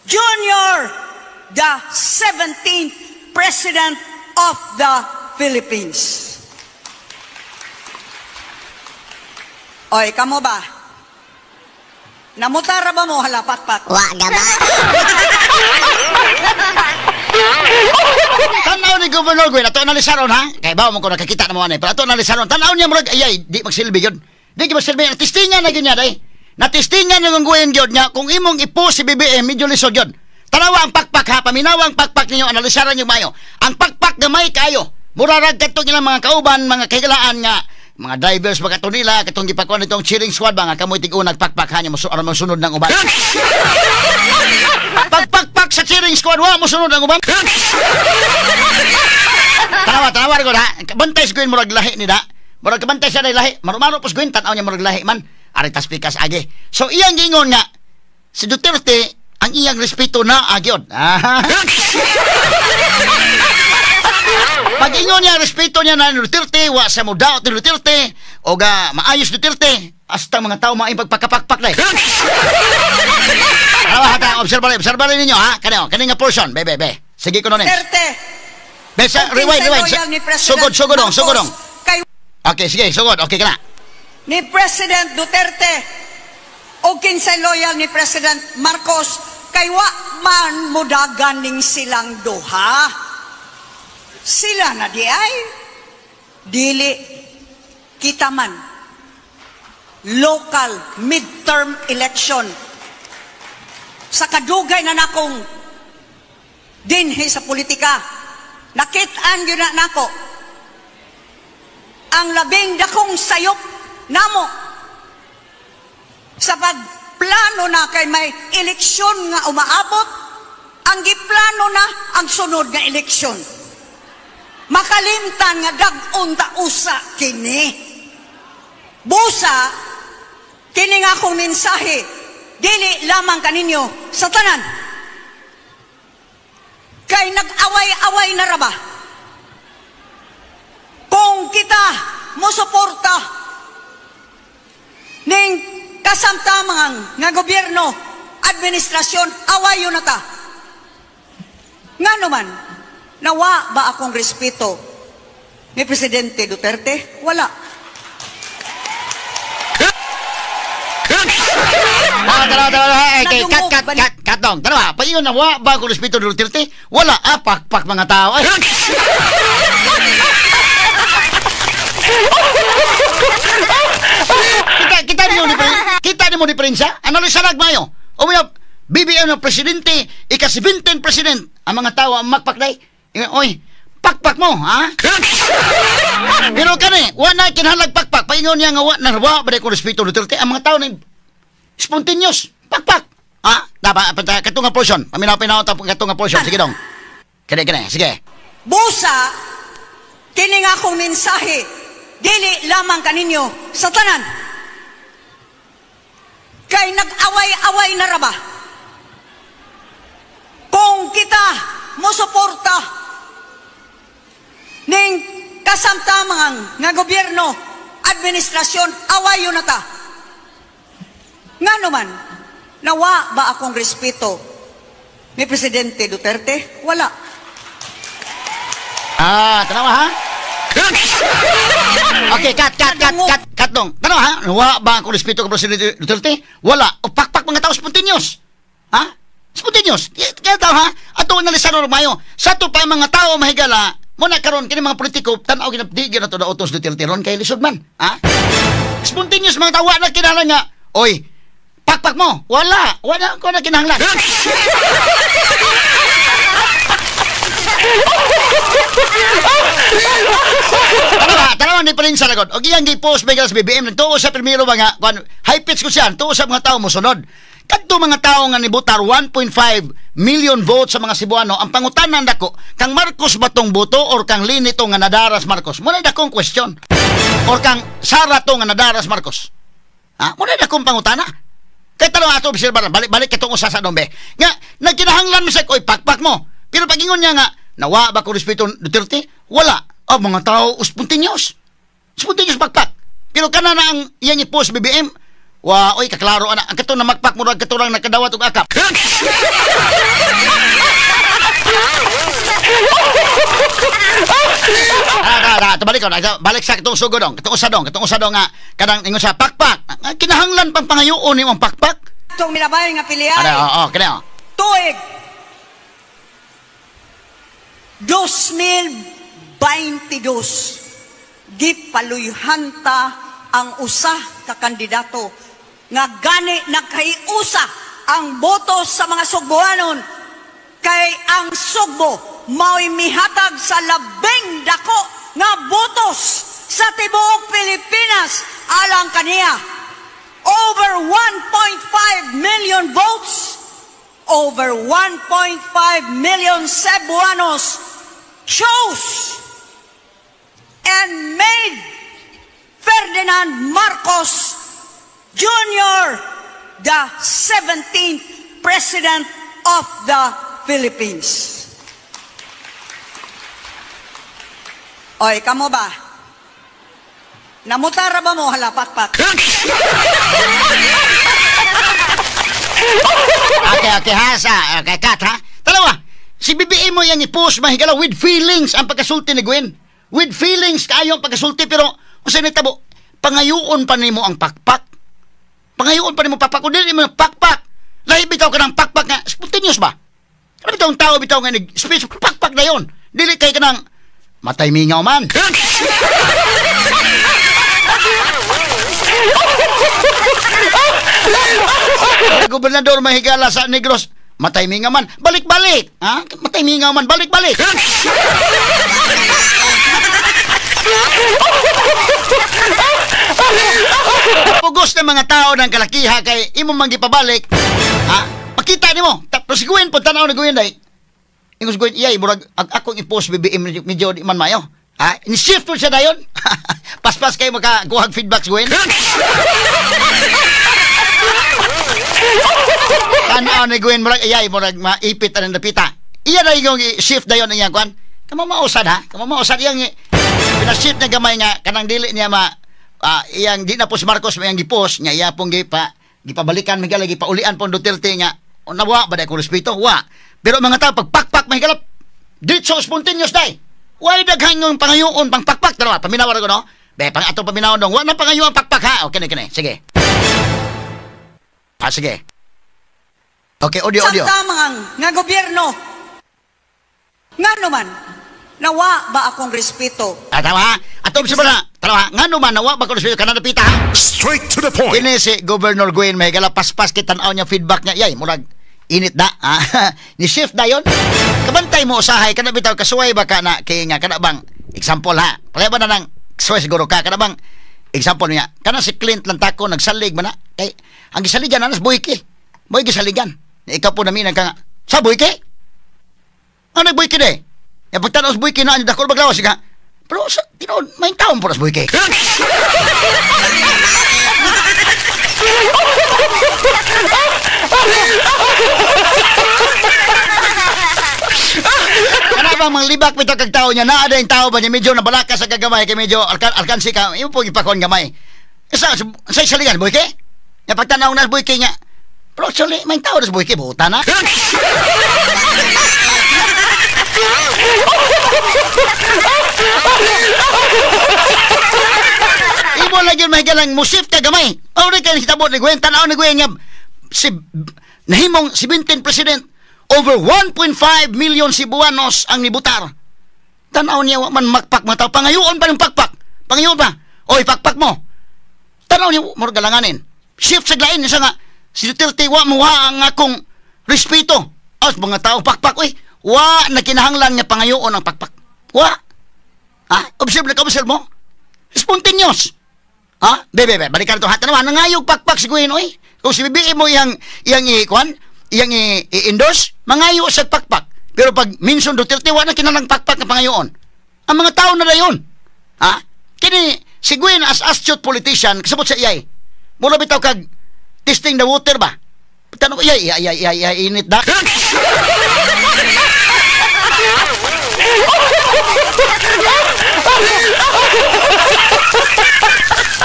Jr. the 17th President of the Philippines. Oy, kamo ba? Namutara ba mo halapatpat? Wa na ba? Tanaw ni Governor Gwen, ato analisaron ha? Kay bawo mo ko nakakita na mo ani, pero ato analisaron. Tanaw niya murag ayay, di magsilbi yun. Di magsilbi. Natistingan na gyud niya day. Natistingan na ng Gwen gyud niya kung imong ipo si BBM medyo lisod yun. Tanawa ang pakpak ha, paminawa ang pakpak ninyo, analisaran niyo mayo. Ang pakpak gamay kayo. Murarag katong ilang mga kauban, mga kahigalaan nga mga drivers ba kato nila, katong gipakuan nitong cheering squad ba nga kamoy tig-unag pakpak ha niya aron mosunod ng uban. Pagpakpak sa cheering squad wa mosunod ang uban. Tanawa, tanawa ko ha. Bantay sa Gwen murag lahi ni da. Murag kabantay siya na lahi. Marumaro pos Gwen, tan-aw niya murag lahi man. Aritas pikas agi. So iyang gingon nga si Duterte ang iyang respeto na agyod. Pag ingon niya respeto niya na Duterte, wa sa mo daot ni Duterte o ga maayos Duterte, hasta mga tao maayong pagpakapakpak na. Tanawa ha, obserba obserba ninyo ha. Kani kani nga portion, be be be. Sige ko nonin. Duterte. Be sa rewind, rewind. Sugod, sugod dong, sugod dong. Okay, sige, sugod. Okay ka na. Ni President Duterte o kinsay loyal ni President Marcos kay wa man mudagan ning silang duha. Sila na di ay dili kita man local midterm election sa kadugay na nakong dinhi sa politika nakit-an gyud na nako ang labing dakong sayop namo sa pagplano na kay may eleksyon nga umaabot, ang giplano na ang sunod nga eleksyon. Makalimtan nga dag-on ta usa kini. Busa, kini nga akong mensahe, dili lamang kaninyo sa tanan. Kay nag-away-away na ra ba? Kung kita mosuporta ning kasamtamang nga gobyerno, administrasyon, awayo na ta. Nga naman, nawa ba akong respeto ni Presidente Duterte? Wala. Tara, tara, kay kat, kat, kat, katong. Tara, paingon na wa ba akong respeto ni Duterte? Wala, pakpak mga tao. Ay. Kita ni mo diferensya? Analisarag mayo. O may BBM ng presidente, ika-17 president. Ang mga tao ang magpakday. Oy, pakpak mo, ha? Pero kani, wa na kinahanglag pakpak. Paingon niya nga wa na wa ba ko respeto Duterte. Ang mga tao na spontaneous, pakpak. Ha? Dapat katunga portion. Paminaw-pinaw ta katunga portion. Sige dong. Kani kani, sige. Busa kini nga akong mensahe, dili lamang kaninyo sa tanan. Kay nag-away-away na ra ba? Kung kita mosuporta ning kasamtamang nga gobyerno, administrasyon, awayo na ta. Nga naman, nawa ba akong respeto ni Presidente Duterte? Wala. Ah, tanawa ha? Okay, cut, cut, cut, cut, cut dong. Tanaw ha? Wa ba akong respeto kay Presidente Duterte? Wala. O pakpak mga tao spontaneous. Ha? Spontaneous. Kaya tao ha? Ato analisar mayo. Sa ato pa mga tao mahigala, muna karon kini mga politiko tan-aw ginap di gyud nato daotos Duterte ron kay lisod man. Ha? Spontaneous mga tao, wa na kinahanglan nga. Oy, pakpak mo. Wala. Wala ko na kinahanglan. Tanawa ni pa rin sa lagot. O iyang gi-post may sa BBM nagtuo sa primero mga kuan high pitch ko siya, tuo sa mga tao mosunod. Kadto mga tao nga nibutar 1.5 million votes sa mga Cebuano, ang pangutana dako, kang Marcos ba tong boto or kang Leni to nga nadaras Marcos? Muna dakong question. Or kang Sara to nga nadaras Marcos? Ha? Muna dakong pangutana. Kay tanaw ato obserba balik-balik katong usa sa dombe. Nga nagkinahanglan mi sa oy pakpak mo. Pero pagingon niya nga nawa ba ko respeto Duterte? Wala. Oh, mga tao spontaneous. Spontaneous pakpak. Pero kana na ang iyang i-post BBM, wa oy kaklaro ana ang kato na magpak murag katurang nakadawat og akap. Balik ko, balik sa katong sugo dong, katong usa dong, katong usa dong nga kanang ingon sa pakpak. Kinahanglan pang pangayoon nimo ang pakpak. Tong milabay nga piliay. Ana, oo, kini. Tuig 2022 gipaluyhanta ang usa ka kandidato nga gani nagkaiusa ang boto sa mga Sugboanon kay ang Sugbo mao'y mihatag sa labing dako nga botos sa tibuok Pilipinas alang kaniya. Over 1.5 million votes, over 1.5 million Cebuanos chose and made Ferdinand Marcos Jr. the 17th President of the Philippines. Oy, kamo ba? Namutara ba mo halapakpak? Okay, okay ha, sa, okay, cut ha. Talawa, si BBM mo yan i-post mahigala with feelings ang pagkasulti ni Gwen. With feelings kaayo ang pagkasulti, pero kung saan nitabo, pangayoon pa nimo ang pakpak. Pangayoon pa nimo pakpak. Kung dili mo pakpak, lahi bitaw ka ng pakpak nga, spontaneous ba? Ano bitaw ang tao bitaw nga nag-speech, pakpak na yun. Dili kay ka ng matay mingaw man. Gobernador mahigala sa Negros, matay mingaw man, balik-balik. Ha? Matay mingaw man, balik-balik. Pugos ng mga tao ng kalakiha kay imo man gipabalik. Ha? Makita nimo. Tapos Gwen po tanaw ni Gwen day. Ingos Gwen, iyay murag akong i-post BBM medyo di man mayo. Ha? Ni-shift po siya dayon. Paspas kayo makakuhag feedback Gwen. Tanaw ni Gwen murag iyay murag maipit ang napita. Iya na yung shift dayon ang iyang kuan. Kamo mausad ha. Kamo mausad iyang pinashift niya gamay nga kanang dili niya ma iyang di na po si Marcos may gipost nga iya pong gipabalikan may gala gipaulian pong Duterte nga nawa ba dai ko respeto wa. Pero mga tao pagpakpak may galap ditso spontaneous dai. Why daghan yung pangayoon pang pakpak tanawa paminaw ra ko no. Be pang atong paminaw dong wa na pangayoon pakpak ha. Okay kini kini sige. Ah sige. Okay, audio audio. Sa tamang nga gobyerno ngano man nawa ba akong respeto? Ah, tama ha? Ato sa bala, tama ha? Ngano man nawa ba akong respeto? Kanang napita ha? Straight to the point. Kini si Governor Gwen may gala paspas kay tan-aw niya feedback niya. Yay, murag init na. Ha? Ni shift na yun. Kabantay mo usahay kana bitaw kasuway ba ka na kay nga kana bang example ha? Pareha ba na nang kasuway siguro ka kana bang example niya. Kana si Clint Lantako nagsalig man na kay ang gisaligan anas buhiki. Moy gisaligan. Ikaw po namin ang ka sa buhiki. Ano buhiki de? Ya pagtanaw sa buhiki na, dako maglawas ka. Pero sa tinuod, may taon po sa buhiki. Kana bang manglibak bitaw kag tao niya, naa yung tao ba niya, medyo nabalaka sa kagamay, kay medyo alkansi ka, imo po ipakon gamay. Sa saligan, buhiki? Ya pagtanaw na sa buhiki niya, pero actually, may tao na sa buhiki, buta na. Imo lagi yun mahigalang musif ka gamay. Aw, di ka hitabo ni Gwen. Tanaw ni Gwen nga si, nahimong 17 president, over 1.5 million Cebuanos ang nibutar. Tanaw niya wa man makpak mga tao. Pangayoon pa ng pakpak. Pangayoon pa. Oy, pakpak mo. Tanaw niya murag galanganin. Shift sa lain isa nga si Duterte wa mo wa ang akong respeto. As mga tao pakpak oy. Wa na kinahanglan nga pangayoon ang pakpak. Wa. Ha? Observe na ka, observe mo. Spontaneous. Ha? Be, be, balikan to. Ha, tanawa, nangayog pakpak si Gwen, oy. Kung si BBM mo iyang i-kuan, iyang i-endorse, mangayo sa pakpak. Pero pag minsan Duterte, wa na kinalang pakpak nga pangayoon. Ang mga tao na dayon. Ha? Kini, si Gwen as astute politician, kasabot sa iyay. Mula bitaw kag testing the water ba? Tanong ko, iyay, iyay, iyay, iyay, init da.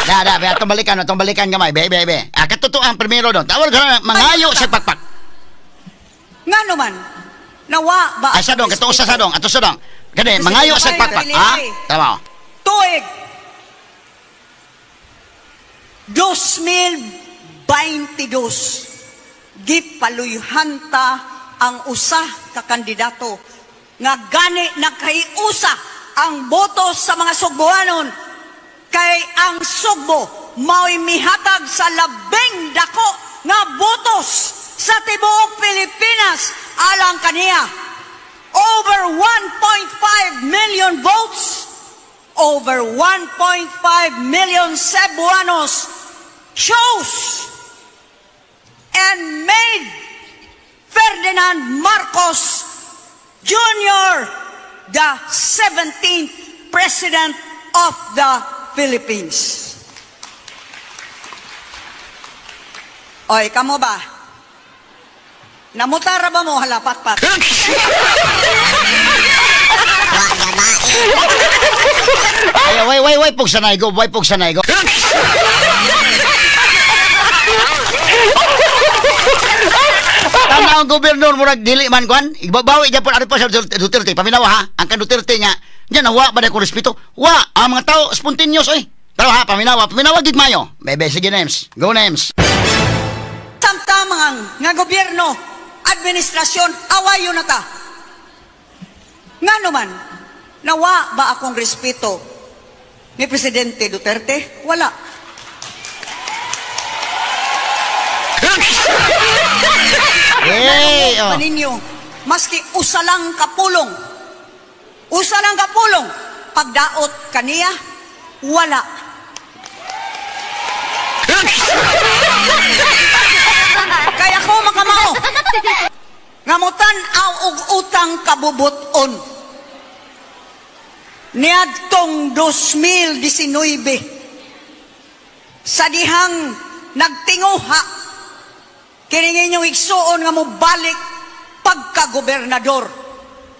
Da, da, be, atong balikan gamay, be, be, be. Ah, katotoo ang primero doon. Tawag ka na, mangayo sa pakpak. Nga naman, nawa ba? Ay, sa dong, katoo sa dong, ato sa dong. Kani, mangayo sa pakpak. Ha? Tama. Tuig 2022, gipaluyhanta ang usa ka kandidato nga gani nagkaiusa ang boto sa mga Sugboanon kay ang Sugbo mao'y mihatag sa labing dako nga botos sa tibuok Pilipinas alang kaniya. Over 1.5 million votes, over 1.5 million Cebuanos chose and made Ferdinand Marcos Jr. the 17th President of the Philippines. Oy, kamo ba? Namutara ba mo halapat-pat? Ay, way, way, way, pugsanay go, way, pugsanay go. Tama ang gobernador murag dili man kuan. Ibabawi gyapon ari pa sa Duterte. Paminawa ha, ang kan Duterte nga nya nawa ba na ko respeto? Wa ang mga tao spontaneous oy. Pero ha, paminawa, paminawa gid mayo. Bebe, sige names. Go names. Tamtamang nga gobyerno, administrasyon, awayo na ta. Nga naman, nawa ba akong respeto ni Presidente Duterte? Wala. Hey, oh. Ninyo, maski usa lang kapulong, pagdaot kaniya, wala. Kaya ko makamao, ngamutan aw og utang kabubuton. Niadtong 2019, sa dihang nagtinguha, kining inyong igsuon nga mobalik pagkagobernador,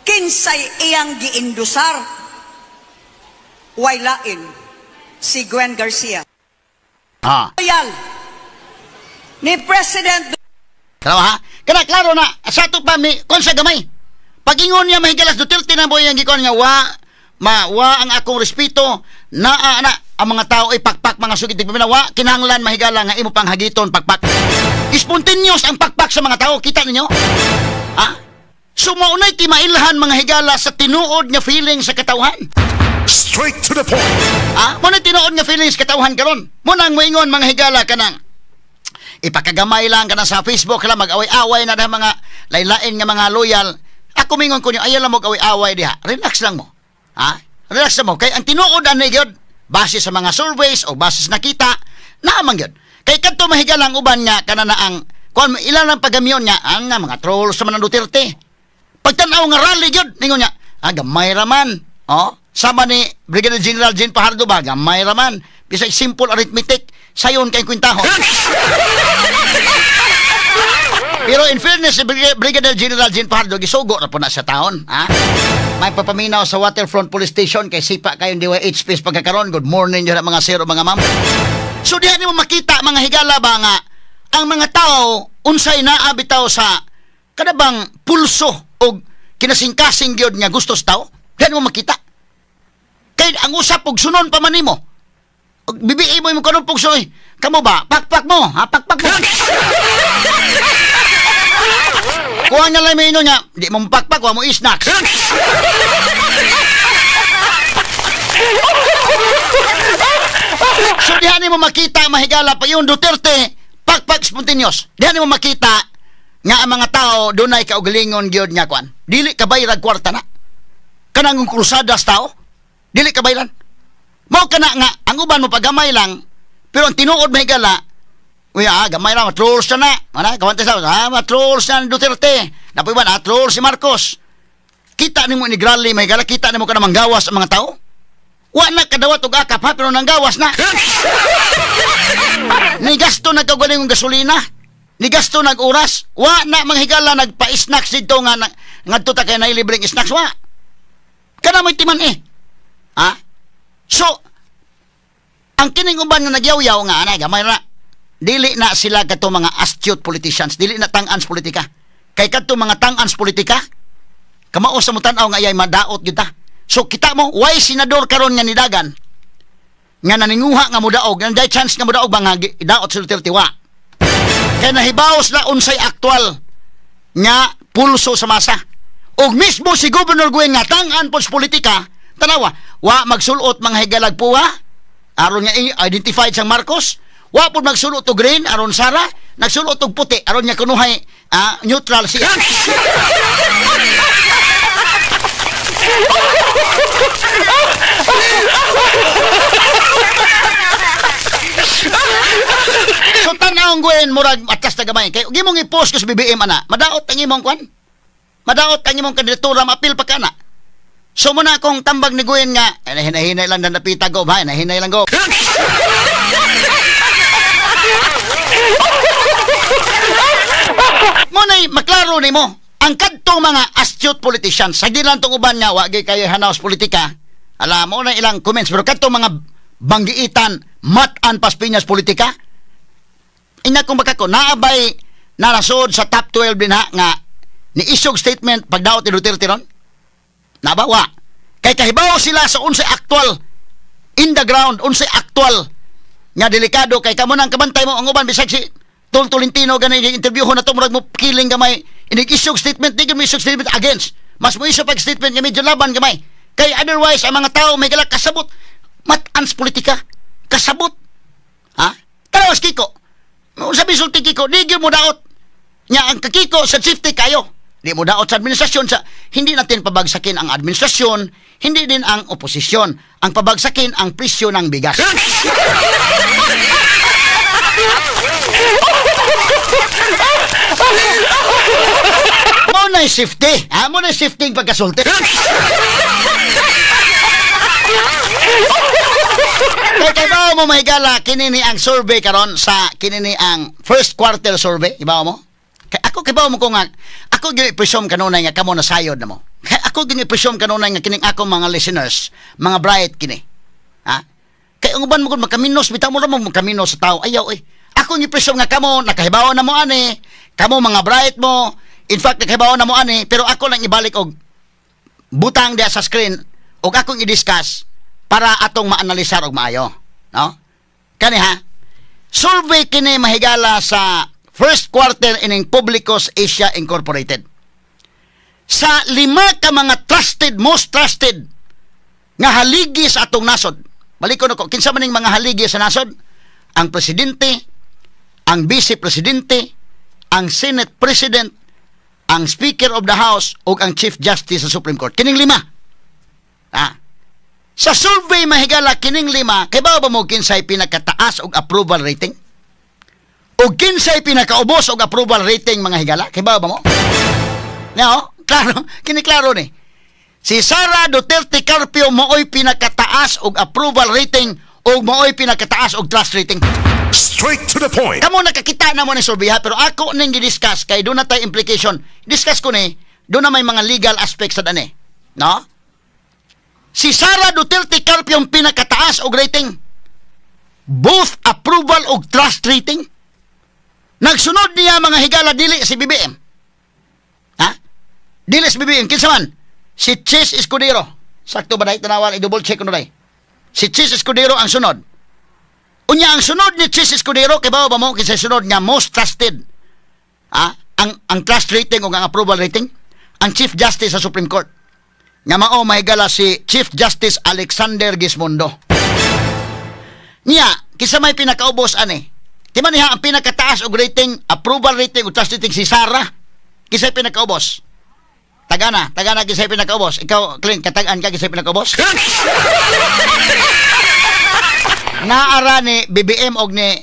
kinsay iyang giindusar, way lain si Gwen Garcia. Ah. Loyal ni President. Klaro ha? Kana klaro na sa ato pa mi kon sa gamay. Pag-ingon niya mahigalas Duterte na boy ang gikon nga wa ma wa ang akong respeto naa na ang mga tao ay pakpak mga sugid tigpamina wa kinahanglan mahigala nga imo pang hagiton pakpak. Spontaneous ang pakpak sa mga tao, kita ninyo? Ha? So maunay timailhan mga higala sa tinuod nga feeling sa katawhan. Straight to the point. Ha? Muna tinuod nga feeling sa katawhan karon. Muna ang moingon mga higala kanang ipakagamay lang kana sa Facebook lang mag-away-away na mga laylain nga mga loyal. Ako mingon ko niyo ayaw lang mag-away-away diha. Relax lang mo. Ha? Relax lang mo kay ang tinuod ani gyud base sa mga surveys o base sa nakita naamang gyud. Kay kadto mahigalang uban nga kana na ang kuan ilan lang pagamyon nga ang nga mga trolls sa man Duterte. Pagtan-aw nga rally gyud ningon niya, ah gamay ra man. Oh, sama ni Brigadier General Jean Fajardo ba gamay ra man. Bisag simple arithmetic sayon kay kwintahon. Pero in fairness si Brigadier General Jean Fajardo gisugo ra po na sa taon, ha? May papaminaw sa Waterfront Police Station kay sipa kayong DYH space pagkakaron. Good morning diha mga sir o mga ma'am. So diha nimo makita mga higala ba nga ang mga tao unsay naa bitaw sa kada bang pulso og kinasingkasing gyud nga gusto sa tao. Diha mo makita. Kay ang usap og sunon pa man nimo. Og bibii mo imong kanon pugsoy. Kamo ba? Pakpak mo, ha? Pakpak mo. Kuha na lang may ino niya, di mo pakpak, kuha mo snacks. So diha nimo makita mahigala pa yung Duterte pakpak spontaneous. Diha nimo makita nga ang mga tao dunay kaugalingon gyud nga kuan. Dili ka bayrag kwarta na. Kanang krusada sa tao, dili ka bayran. Mao kana nga ang uban mo pagamay lang, pero ang tinuod mahigala, uy, gamay lang, trolls na. Ana, kawante sa, trolls na ni Duterte. Napoy ba na trolls si Marcos. Kita nimo ni Grally mahigala, kita nimo kana manggawas ang mga tao. Wa na kadawat og akap ha, pero nanggawas na. Ni gasto nagkagaling ng gasolina, ni gasto nag oras, wa na manghigala nagpa-snacks dito nga ngadto ta kay nailibreng snacks wa. Kana mo'y timan eh. Ha? So, ang kining uban nga nagyaw-yaw nga anay gamay ra. Dili na sila kadto mga astute politicians, dili na tang-ans politika. Kay kadto mga tang-ans politika, kamao sa mutan-aw nga iyay madaot gyud ta. So kita mo, why senador karon nga nidagan nga naninguha nga mudaog, nga chance nga mudaog ba nga idaot si Duterte wa. Kay nahibaw sila unsay aktual nga pulso sa masa. Og mismo si Governor Gwen nga tang-an pod sa politika, tanawa, wa magsulot mga higalag puwa aron nga identified sang Marcos, wa pod magsulot og green aron Sara, nagsulot og puti aron nga kunuhay neutral siya. So tan-awon Gwen murag atlas na gamay kay gimong i-post ko sa BBM ana, madaot ang imong kwan, madaot ang imong kandidatura, maapil pa kana. So muna akong tambag ni Gwen nga hinahinay lang na napita go ba, hinahinay lang go. Muna'y maklaro nimo ang kadtong mga astute politicians, sa di lang tong uban nga wa gyud kayo hanaw sa politika, alam mo na ilang comments, pero kadtong mga banggiitan mat-an paspinyas politika, ina kung baka ko naabay narasod sa top 12 din ha nga ni isog statement pagdaot ni Duterte ron. Nabawa kay kahibaw sila sa unsay aktual in the ground, unsay aktual nga delikado kay kamo nang kabantay mo ang uban bisag si Tol Tolentino gani interview ho na to murag mo killing gamay inig isog statement, di mo isog statement against, mas mo isog pag statement nga medyo laban gamay kay otherwise ang mga tao may gala kasabot mat-ans politika kasabot ha. Tarawas Kiko, sabi sulti Kiko, di gyud mo daot nya ang kakiko sa safety kayo, di mo daot sa administrasyon. Sa hindi natin pabagsakin ang administrasyon, hindi din ang oposisyon, ang pabagsakin ang presyo ng bigas. Mo na safety, ha? Mo na safety pagkasulti. Kay ba mo mahigala kini ni ang survey karon sa kini ni ang first quarter survey, ibaw mo? Kay ako kay ba mo ko nga ako gi-presume kanunay nga kamo nasayod na mo. Kay ako gi-presume kanunay nga kining ako mga listeners, mga bright kini. Ha? Kay ang uban mo kun makaminos bitaw mo ra mo makaminos sa tao. Ayaw oy. Ako gi-presume nga kamo nakahibaw na mo ani, kamo mga bright mo. In fact nakahibaw na mo ani, pero ako lang ibalik og butang diha sa screen og akong i-discuss para atong maanalisar og maayo, no? Kani ha, survey kini mahigala sa first quarter ining Publicos Asia Incorporated. Sa 5 ka mga trusted, most trusted nga haligi sa atong nasod. Balikon ako, kinsa man ning mga haligi sa nasod? Ang presidente, ang vice presidente, ang Senate President, ang Speaker of the House ug ang Chief Justice sa Supreme Court. Kining 5. Ah. Sa survey mahigala kining 5, kay ba mo kinsay pinakataas og approval rating? O kinsay pinakaubos og approval rating mga higala? Kay ba mo? No, klaro, kini klaro ni. Si Sara Duterte Carpio maoy pinakataas og approval rating og maoy pinakataas og trust rating. Straight to the point. Kamo nakakita na mo ni survey ha, pero ako ning gi-discuss kay do na tay implication. Discuss ko ni, do na may mga legal aspects sa dani. No? Si Sara Duterte Carpio ang pinakataas og rating. Both approval og trust rating. Nagsunod niya mga higala dili si BBM. Ha? Dili si BBM kinsa man? Si Chis Escudero. Sakto ba dahil tanawan, i-double check ko na dahil. Si Chiz Escudero ang sunod. Unya, ang sunod ni Chiz Escudero, kay ba mo, kinsa sunod nga most trusted. Ah, ang trust rating o ang approval rating, ang Chief Justice sa Supreme Court. Nga mao mahigala si Chief Justice Alexander Gismondo. Niya, kinsa may pinakaubos ani? Di man niya ang pinakataas og rating, approval rating o trust rating si Sara. Kinsa pinakaubos? Tagana, tagana kinsay pinakaubos. Ikaw, Clint, katagaan ka kinsay pinakaubos? Naara ni BBM og ni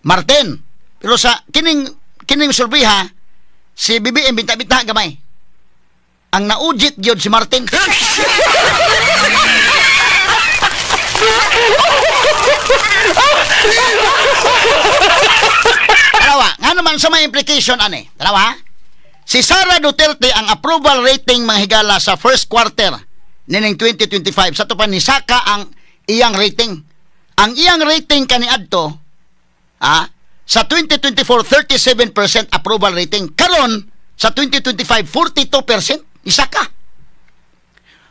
Martin. Pero sa kining kining survey ha, si BBM binta-binta gamay. Ang naujit gyud si Martin. Tarawa, nga naman sa may implication ani. Tarawa, si Sara Duterte ang approval rating mga higala sa first quarter nining 2025. Sa to pa ni Saka ang iyang rating. Ang iyang rating kaniadto sa 2024 37% approval rating. Karon sa 2025 42% isaka.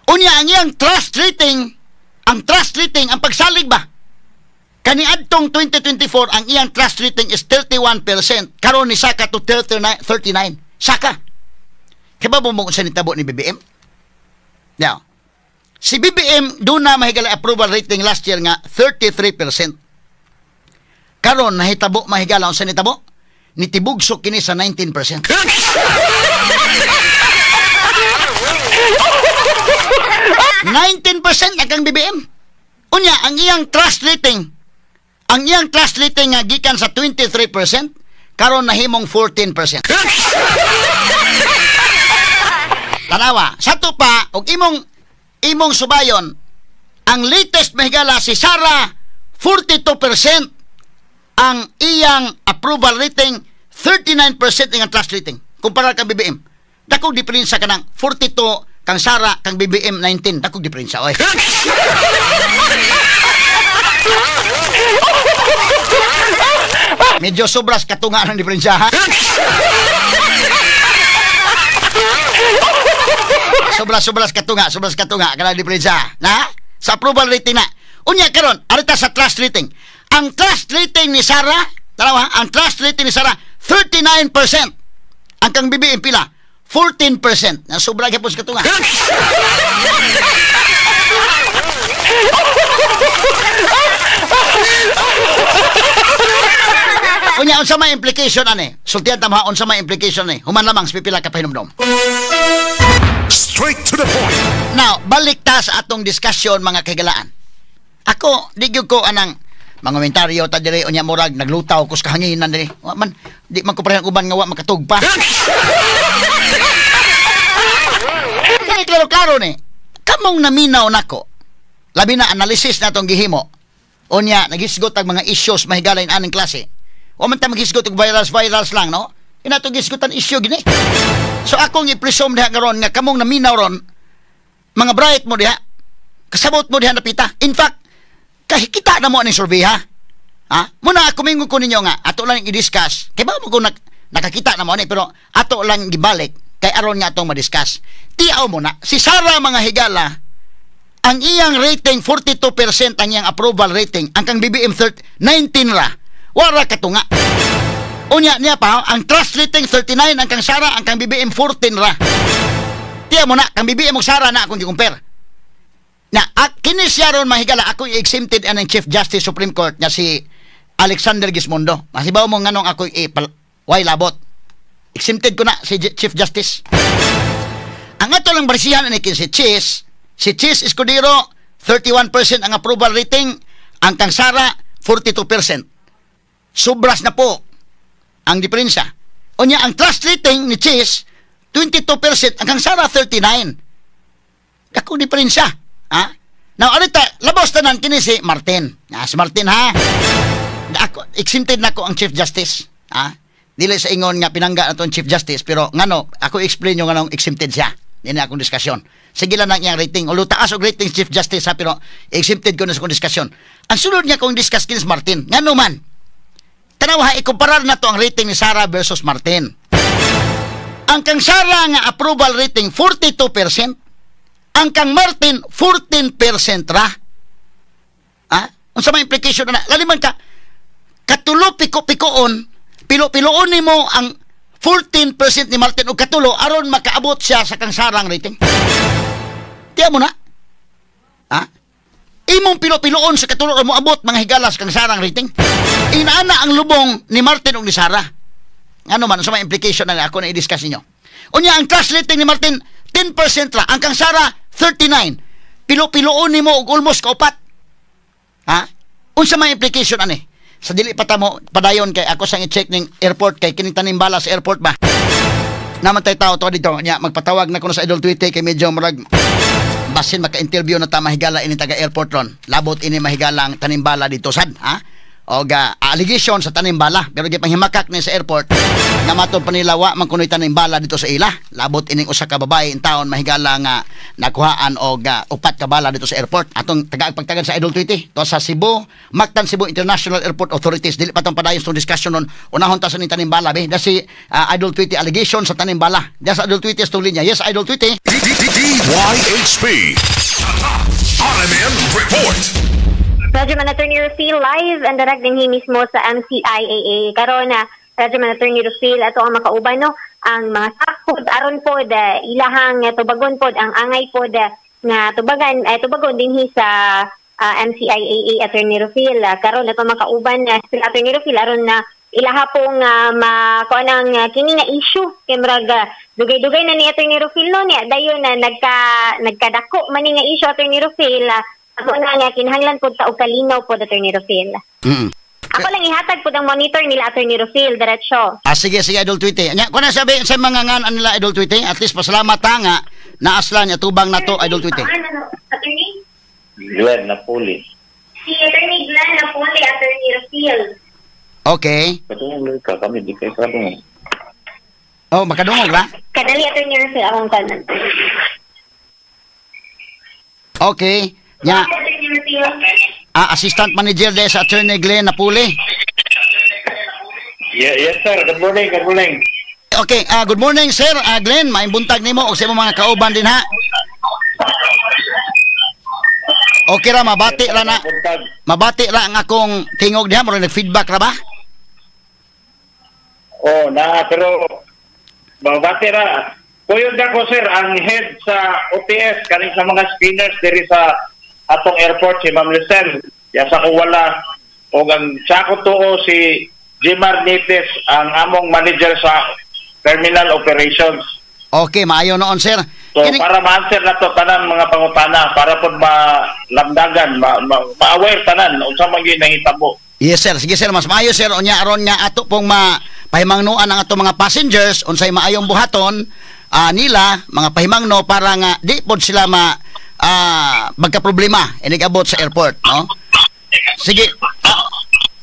Unya ang iyang trust rating, ang trust rating ang pagsalig ba? Kaniadtong 2024 ang iyang trust rating is 31%. Karon ni Saka to 39. Saka. Kaya ba mo sa nitabo ni BBM? Now, si BBM doon na mahigala approval rating last year nga 33%. Karon nahitabo mahigala unsa nitabo? Nitibugsok kini sa 19%. 19% ang BBM. Unya ang iyang trust rating, ang iyang trust rating nga gikan sa 23%, karon nahimong 14%. Tanawa, sa to pa og imong subayon, ang latest mahigala si Sara 42% ang iyang approval rating, 39% ang trust rating kumpara kang BBM. Dakog diferensya kanang 42 kang Sara kang BBM 19. Dakog diferensya oy. Medyo sobras katunga ng diferensya ha. Sobras katunga kanang diferensya na sa approval rating na. Unya karon arita sa trust rating. Ang trust rating ni Sara, tanawa, ang trust rating ni Sara 39%. Ang kang BBM pila 14%. Na sobra gyapon sa katunga. Unya unsa may implication ani? Sultian ta mo unsa may implication ani? Human lamang sa pipila ka pahinumdom. Straight to the point. Now, balik ta sa atong discussion mga kahigalaan. Ako di gyud ko anang mga komentaryo ta diri unya murag naglutaw ko sa kahanginan diri. Wa man di man ko parehang uban nga wa makatug pa. Kani klaro-klaro ni. Kamong naminaw nako. Labi na analysis natong gihimo. Unya nagisgot ang mga issues mahigala in aning klase. Wa man ta maghisgot og virals lang, no? Inato gisgutan issue gini. So akong i-presume diha karon nga kamong naminaw ron, mga bright mo diha, kasabot mo diha napita. In fact, kahikita na mo aning survey ha. Ha? Muna ako mingon ko ninyo nga ato lang i-discuss. Kay ba mo ko nakakita na mo ani, pero ato lang gibalik kay aron nga atong ma-discuss. Tiaw mo na si Sara mga higala, ang iyang rating 42% ang iyang approval rating, ang kang BBM 19 ra. Wara katunga. Unya niya pa, ang trust rating 39 ang kang Sara, ang kang BBM 14 ra. Tiya mo na, kang BBM og Sara na akong gi-compare. Na kini siya ron mahigala, ako exempted ang Chief Justice Supreme Court nga si Alexander Gismondo. Masibaw mo nganong ako way labot. Exempted ko na si Chief Justice. Ang ato lang barisihan ani si Chiz, si Chiz Escudero 31% ang approval rating, ang kang Sara 42%. Sobras na po ang diferensya. Unya ang trust rating ni Chiz 22%, ang kang Sara 39. Dako diferensya. Ha? Now arita labos tanan kini si Martin. Ah, si Martin ha. Ako exempted nako ang Chief Justice. Ha? Dili sa ingon nga pinangga na tong Chief Justice, pero ngano ako explain yung nganong exempted siya. Yan akong diskusyon. Sige lang ang iyang rating. Although taas og rating Chief Justice ha, pero exempted ko na sa akong diskusyon. Ang sunod niya kong discuss kini si Martin. Ngano man? Tanaw ha, ikumparar na to ang rating ni Sara versus Martin. Ang kang Sara nga approval rating 42%, Ang kang Martin 14% ra. Ha? Unsa may implication na? Laliman ka katulo piko-pikoon, pilo-piloon nimo ang 14% ni Martin og katulo aron makaabot siya sa kang Sarang rating. Tiya mo na. Ha? Imong pilo-piloon sa katulo mo abot, mga higala, sa kang Sarang rating. Inaana ang lubong ni Martin og ni Sara. Ano man sa may implication na ako na i-discuss ninyo. Unya ang trust rating ni Martin 10% ra, ang kang Sara 39. Pilo-piloon nimo og almost kaupat. Ha? Unsa may implication ani? Sa dili pa ta mo padayon kay ako sang i-check ning airport kay kining tanim bala sa airport ba. Naman tay tao to dito nya magpatawag na kuno sa Idol Twitter kay medyo murag basin maka-interview na ta, mahigala, ini taga airport ron. Labot ini, mahigala, ang tanimbala dito sad, ha? O ga allegation sa tanimbala pero gi panghimakak ni sa airport nga matod pa nila wa man kunoy tanimbala dito sa ila. Labot ining usa ka babae in taon, mahigala, nga nakuhaan og upat ka bala dito sa airport. Atong tagaag pagtagad sa Idol Twitter to sa Cebu, Mactan Cebu International Airport Authorities. Dili pa tong padayon sa discussion nun, unahon ta sa ning tanimbala be da si Idol Twitter, allegation sa tanimbala da sa Idol Twitter sa linya. Yes, Idol Twitter. DYHP. RMN Report. Radyoman Attorney Rufil, live and direct din mismo sa MCIAA. Karon na, Radyoman Attorney Rufil, ato ang makauban, no, ang mga sakod aron pod ilahang tubagon pod ang angay pod nga tubagan eh, tubagon dinhi sa MCIAA, Attorney Rufil. Karon ato makauban na sila, Attorney Rufil, aron na ilaha pong makuha ng kini nga issue kay murag dugay-dugay na ni Attorney Rufil, no, niya dayon na nagkadako man ni nga issue, Attorney Rufil. Ako na nga kinahanglan pod ta og kalinaw pod, Attorney Rufil. Ako lang ihatag pod ang monitor nila, Attorney Rufil, diretso. Ah, sige, sige, Idol Twitter. Nya, kung sabi sa mga ngan nila, Idol Twitter, at least pasalamat ta nga naasla niya tubang nato, Idol Twitter. Ano, Attorney? Glenn Napoli. Si Attorney Glenn Napoli, Attorney Rufil. Okay. Patungol ka kami, di kay kadungog. Oh, makadungog ra? Kadali, Attorney Rufil, akong kanan. Okay. Nya, Attorney Rufil. Ah, assistant manager de sa Attorney Glenn Napuli. Yeah, yes sir, good morning, good morning. Okay, good morning, sir. Glenn, maayong buntag nimo og sa imong mga kauban din ha. Okay ra, mabati ra na. Buntag. Mabati ra ang akong tingog diha, murag nag-feedback ra ba? Oh, na pero mabati ra. Kuyog na ko, sir, ang head sa OTS kaning sa mga screeners diri sa atong airport, si Ma'am Lucel. Ya sa ko wala og ang sa ko tuo si Jimar Nites, ang among manager sa terminal operations. Okay, maayo noon, sir. So para ma-answer na to tanan mga pangutana para pod malamdagan, ma-aware tanan unsa man gyud nahitabo. Yes, sir. Sige, sir, mas maayo, sir, unya aron nga ato pong mapahimangnoan ang ato mga passengers unsay maayong buhaton nila, mga pahimangno, para nga di pod sila ma magka-problema inig abot sa airport, no? Sige.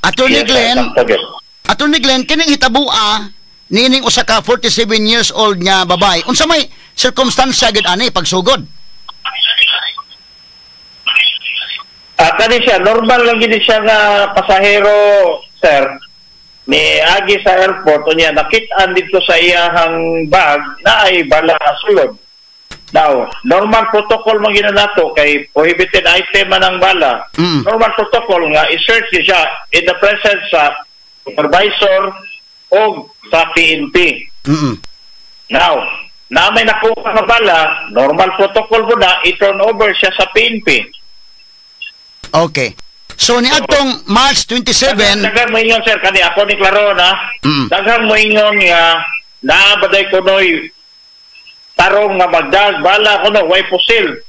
Attorney Yes, sir. Glenn, Sakto gyud. Attorney Glenn, kining hitabua niining usa ka 47 years old nga babae. Unsa may sirkumstansya gid ani pagsugod? Kani siya, normal lang gid siya nga pasahero, sir. Ni agi sa airport, unya nakit-an dito sa iyahang bag na ay bala sulod. Now, normal protocol man gina nato kay prohibited item man ang bala. Normal protocol nga i-search siya in the presence sa supervisor o sa PNP. Now, na may nakuha nga bala, normal protocol mo na i-turn over siya sa PNP. Okay. So niadtong March 27, Daghang moingon, sir, kani ako ni klaro na. Daghang moingon nga naa baday kunoy tarong nga magdag bala kuno way pusil.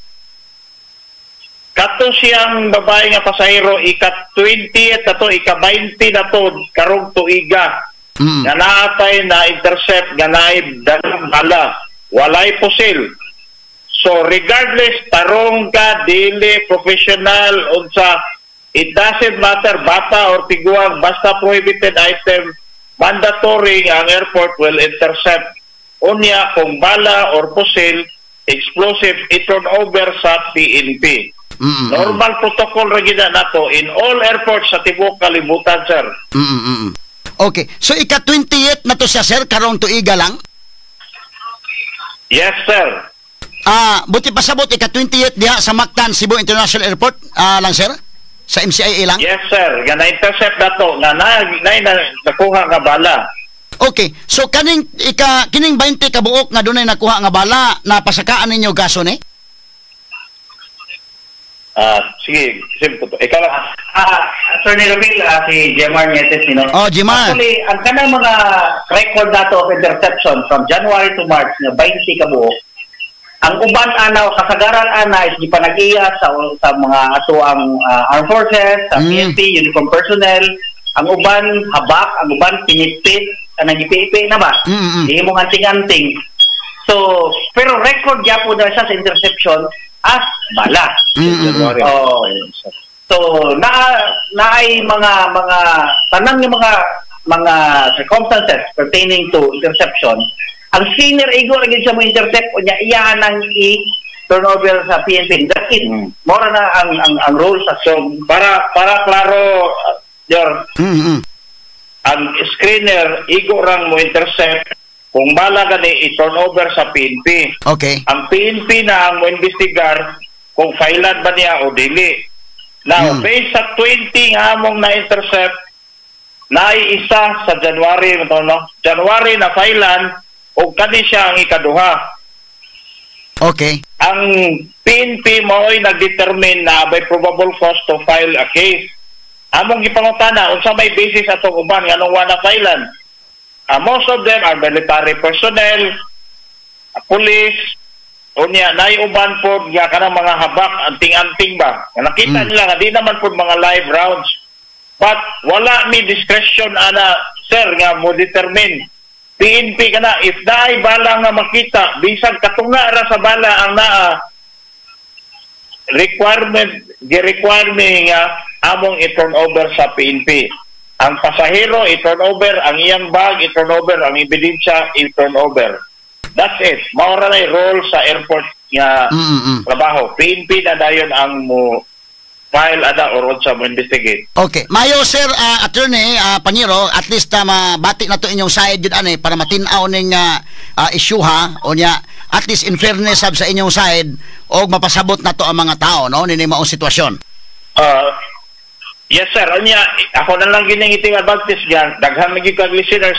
Kato siyang babae nga pasahero, ika 20 at ato ika 20 na to karong tuiga. Nga naatay na intercept nga naay dalang bala, walay pusil. So regardless tarong ka dili professional unsa, it doesn't matter, bata or tiguang, basta prohibited item, mandatory ang airport will intercept. Unya kung bala or pusil, explosive, i-turn over sa PNP. Normal protocol ra gyud na nato in all airports sa tibuok kalibutan, sir. Okay. So ika 28 na to siya, sir, karong tuiga lang? Yes, sir. Buti pasabot ika 28 diha sa Mactan Cebu International Airport lang, sir? Sa MCIA lang? Yes, sir, nga na-intercept na to nga na nakuha nga bala. Okay. So kaning ika kining 20 ka buok nga dunay nakuha nga bala, napasakaan ninyo kaso ni? Sige, sige to. Ikaw lang. Attorney Ramil, si Jemar Nietes, you know. Oh, Jemar. Actually, ang kanang mga record nato of interception from January to March nga 20 ka buok, ang uban ana o kasagaran ana is gipanag-iya sa mga ato ang armed forces, sa PNP, uniform personnel, ang uban habak, ang uban pinitpit, kanang gipi-ipi na ba? Himong anting-anting. So, pero record gyapon na siya sa interception as bala. Oh. So, na naay mga tanang yung mga circumstances pertaining to interception. Ang senior igo lagi siya mo intercept o niya iyahan ang i turnover sa PNP. That's it. Mora na ang role sa So, para klaro, your ang screener igo rang mo intercept kung bala gani i-turn over sa PNP. Ang PNP na ang mo investigar kung filean ba niya o dili. Now, based sa 20 nga among na-intercept, naay isa sa January, no, no? January na filean o kani siya ang ikaduha. Ang PNP mao'y nagdetermine na by probable cause to file a case. Among gipangutana unsa may basis atong uban nganong wa na filean. Most of them are military personnel, police, unya naay uban pod nga kanang mga habak, anting-anting ba. Nga nakita nila nga di naman pod mga live rounds. But wala mi discretion ana, sir, nga mo determine. PNP kana, if naay bala nga makita bisag katunga ra sa bala ang naa, requirement gi-require mi nga among i-turn over sa PNP. Ang pasahero i-turn over, ang iyang bag i-turn over, ang ebidensya i-turn over. That's it. Mao ra na role sa airport nga trabaho. PNP na dayon ang mo file ada or unsa mo investigate. Okay. Mayo, sir, attorney Paniro, at least mabati na to inyong side yun ani para matin-aw ning issue ha o niya at least in fairness sab sa inyong side og mapasabot na to ang mga tao, no, nini maong sitwasyon. Yes, sir. Unya, ako na lang gining iting advantage diyan. Daghan man gyud kag listeners.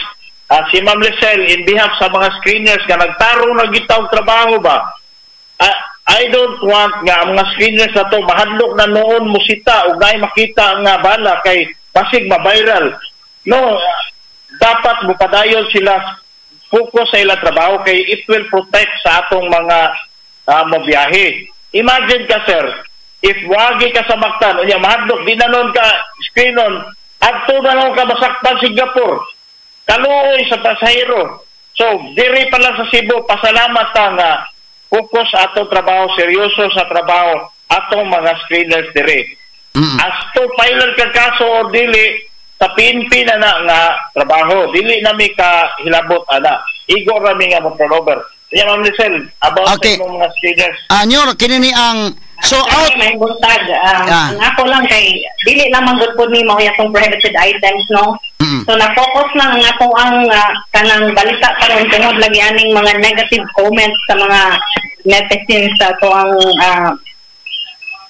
Si Ma'am Lisel, in behalf sa mga screeners nga nagtarong na gitaw trabaho ba. I don't want nga ang mga screeners na to mahadlok na noon musita ug naay makita nga bala kay basig ma-viral. No, dapat mupadayon sila, focus sa ilang trabaho kay it will protect sa atong mga mobiyahe. Imagine ka, sir, if wagi ka sa Mactan, unya mahadlok, di na noon ka screenon, adto na noon ka masakpan Singapore. Kaluoy sa pasahero. So, diri pa lang sa Cebu, pasalamat ta nga focus atong trabaho, seryoso sa trabaho atong mga screeners diri. As to filer ka kaso o dili, sa PNP na na nga trabaho, dili na mi ka hilabot ana. Igo ra mi nga mo over. Kaya Ma'am Lisel, about sa imong mga screeners. Anyor, kini ni ang so out May buntag. Ah. Ang ako lang kay dili lamang gud pud ni mao atong prohibited items, no. So na-focus lang ang ako ang kanang balita karon tungod lagi aning mga negative comments sa mga netizens sa ato ang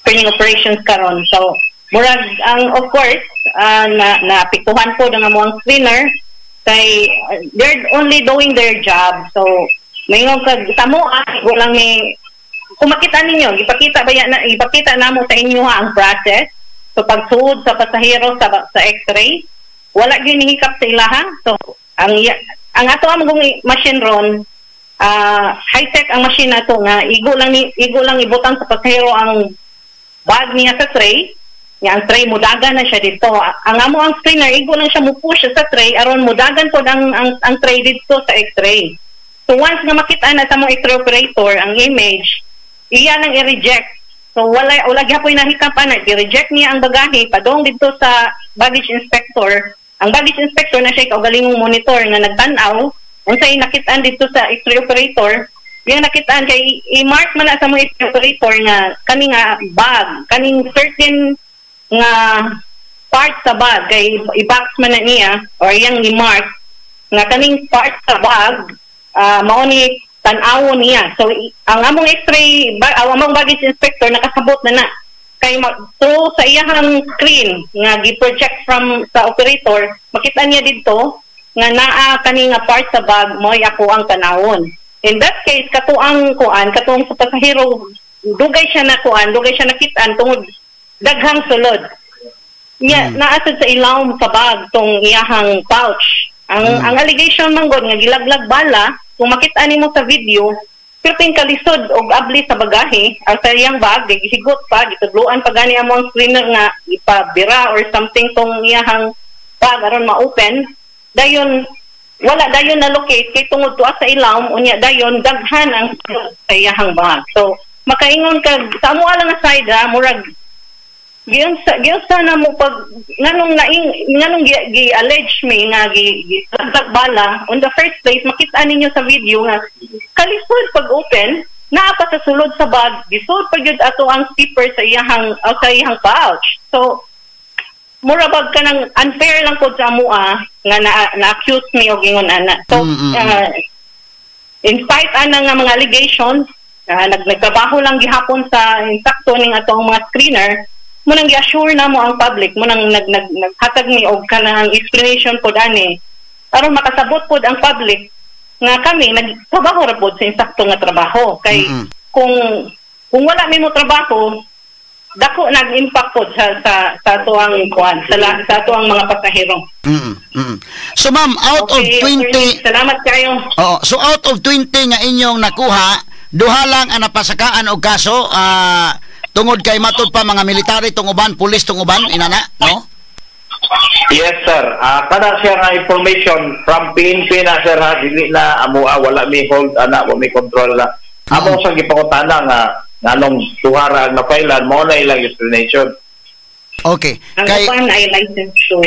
screening operations karon. So murag ang of course na naapektuhan po ng among screener kay they're only doing their job. So mayngon kag sa mo walang ni kung makita ninyo, ipakita ba yan, ipakita namo sa inyo ha, ang process. So pagsuod sa pasahero sa X-ray, wala gyud nihikap sa ilaha. So ang ato ang machine ron, high-tech ang machine nato nga igo lang ibutang sa pasahero ang bag niya sa tray. Nga ang tray mudagan na siya dito. Ang amo ang screener igo lang siya mo push sa tray aron mudagan pod ang tray dito sa X-ray. So once nga makita na sa mong X-ray operator ang image, iya nang i-reject. So wala gyapon nahikap ana, i-reject niya ang bagahe padong dito sa baggage inspector. Ang baggage inspector na siya kaugalingong monitor nga nagtan-aw unsay nakitaan dito sa X-ray operator. Yung nakitaan kay i-mark man na sa mga X-ray operator nga kani nga bag, kaning certain nga part sa bag kay i-box man na niya or iyang i-mark nga kaning part sa bag, mao ni tan-awon niya. So ang among x-ray ang among baggage inspector nakasabot na na kay through sa iyahang screen nga gi-project from sa operator, makita niya didto nga naa kani nga part sa bag mo'y ako ang tanawon. In that case, kato ang kuan, katong sa pasahero, dugay siya na kuan, dugay siya nakitaan tungod daghang sulod niya. Naa sad sa ilawom sa bag tong iyahang pouch. Ang allegation man gud nga gilaglag bala, kung makita nimo sa video, perting kalisod og abli sa bagahe ang sa iyang bag, gihigot pa, gitudloan pa gani among screener nga ipabira or something tong iyahang bag aron ma-open. Dayon wala dayon na locate kay tungod tuwa sa ilawom. Unya dayon daghan ang sulod sa iyahang bag. So makaingon kag sa amo lang nga side ha, murag giunsa na mo pag nganong naing nganong gi allege me nga gi bala. On the first place, makita ninyo sa video nga kalisod pag open, naa pa sa sulod sa bag, gisud pa gyud ato ang zipper sa iyahang pouch. So mura bag kanang unfair lang pod sa amoa nga na accuse me og ingon ana. So in spite ana nga mga allegations, nagtrabaho lang gihapon sa insakto ning atong mga screener. Mo nang gi-assure na mo ang public, mo nang nag, nag naghatag mi og kanang explanation pod ani aron makasabot pod ang public nga kami nagtrabaho ra pod sa insakto nga trabaho, kay kung wala mi mo trabaho, dako nag-impact pod sa atoang kuan, sa atoang mga pasahero. So ma'am, out of Okay, 20 attorney, salamat kayo. Oo, so out of 20 nga inyong nakuha, duha lang ang napasakaan og kaso tungod kay matud pa mga military tong uban, pulis tong uban, inana, no? Yes, sir. Kada siya nga information from PNP na, sir, ha, dili na amo, wala mi hold ana, wa mi control na. Amo sa gipangutana nga nganong duha ra ang na-filean, mao na ilang explanation. Okay. Ang Kay uban ay license to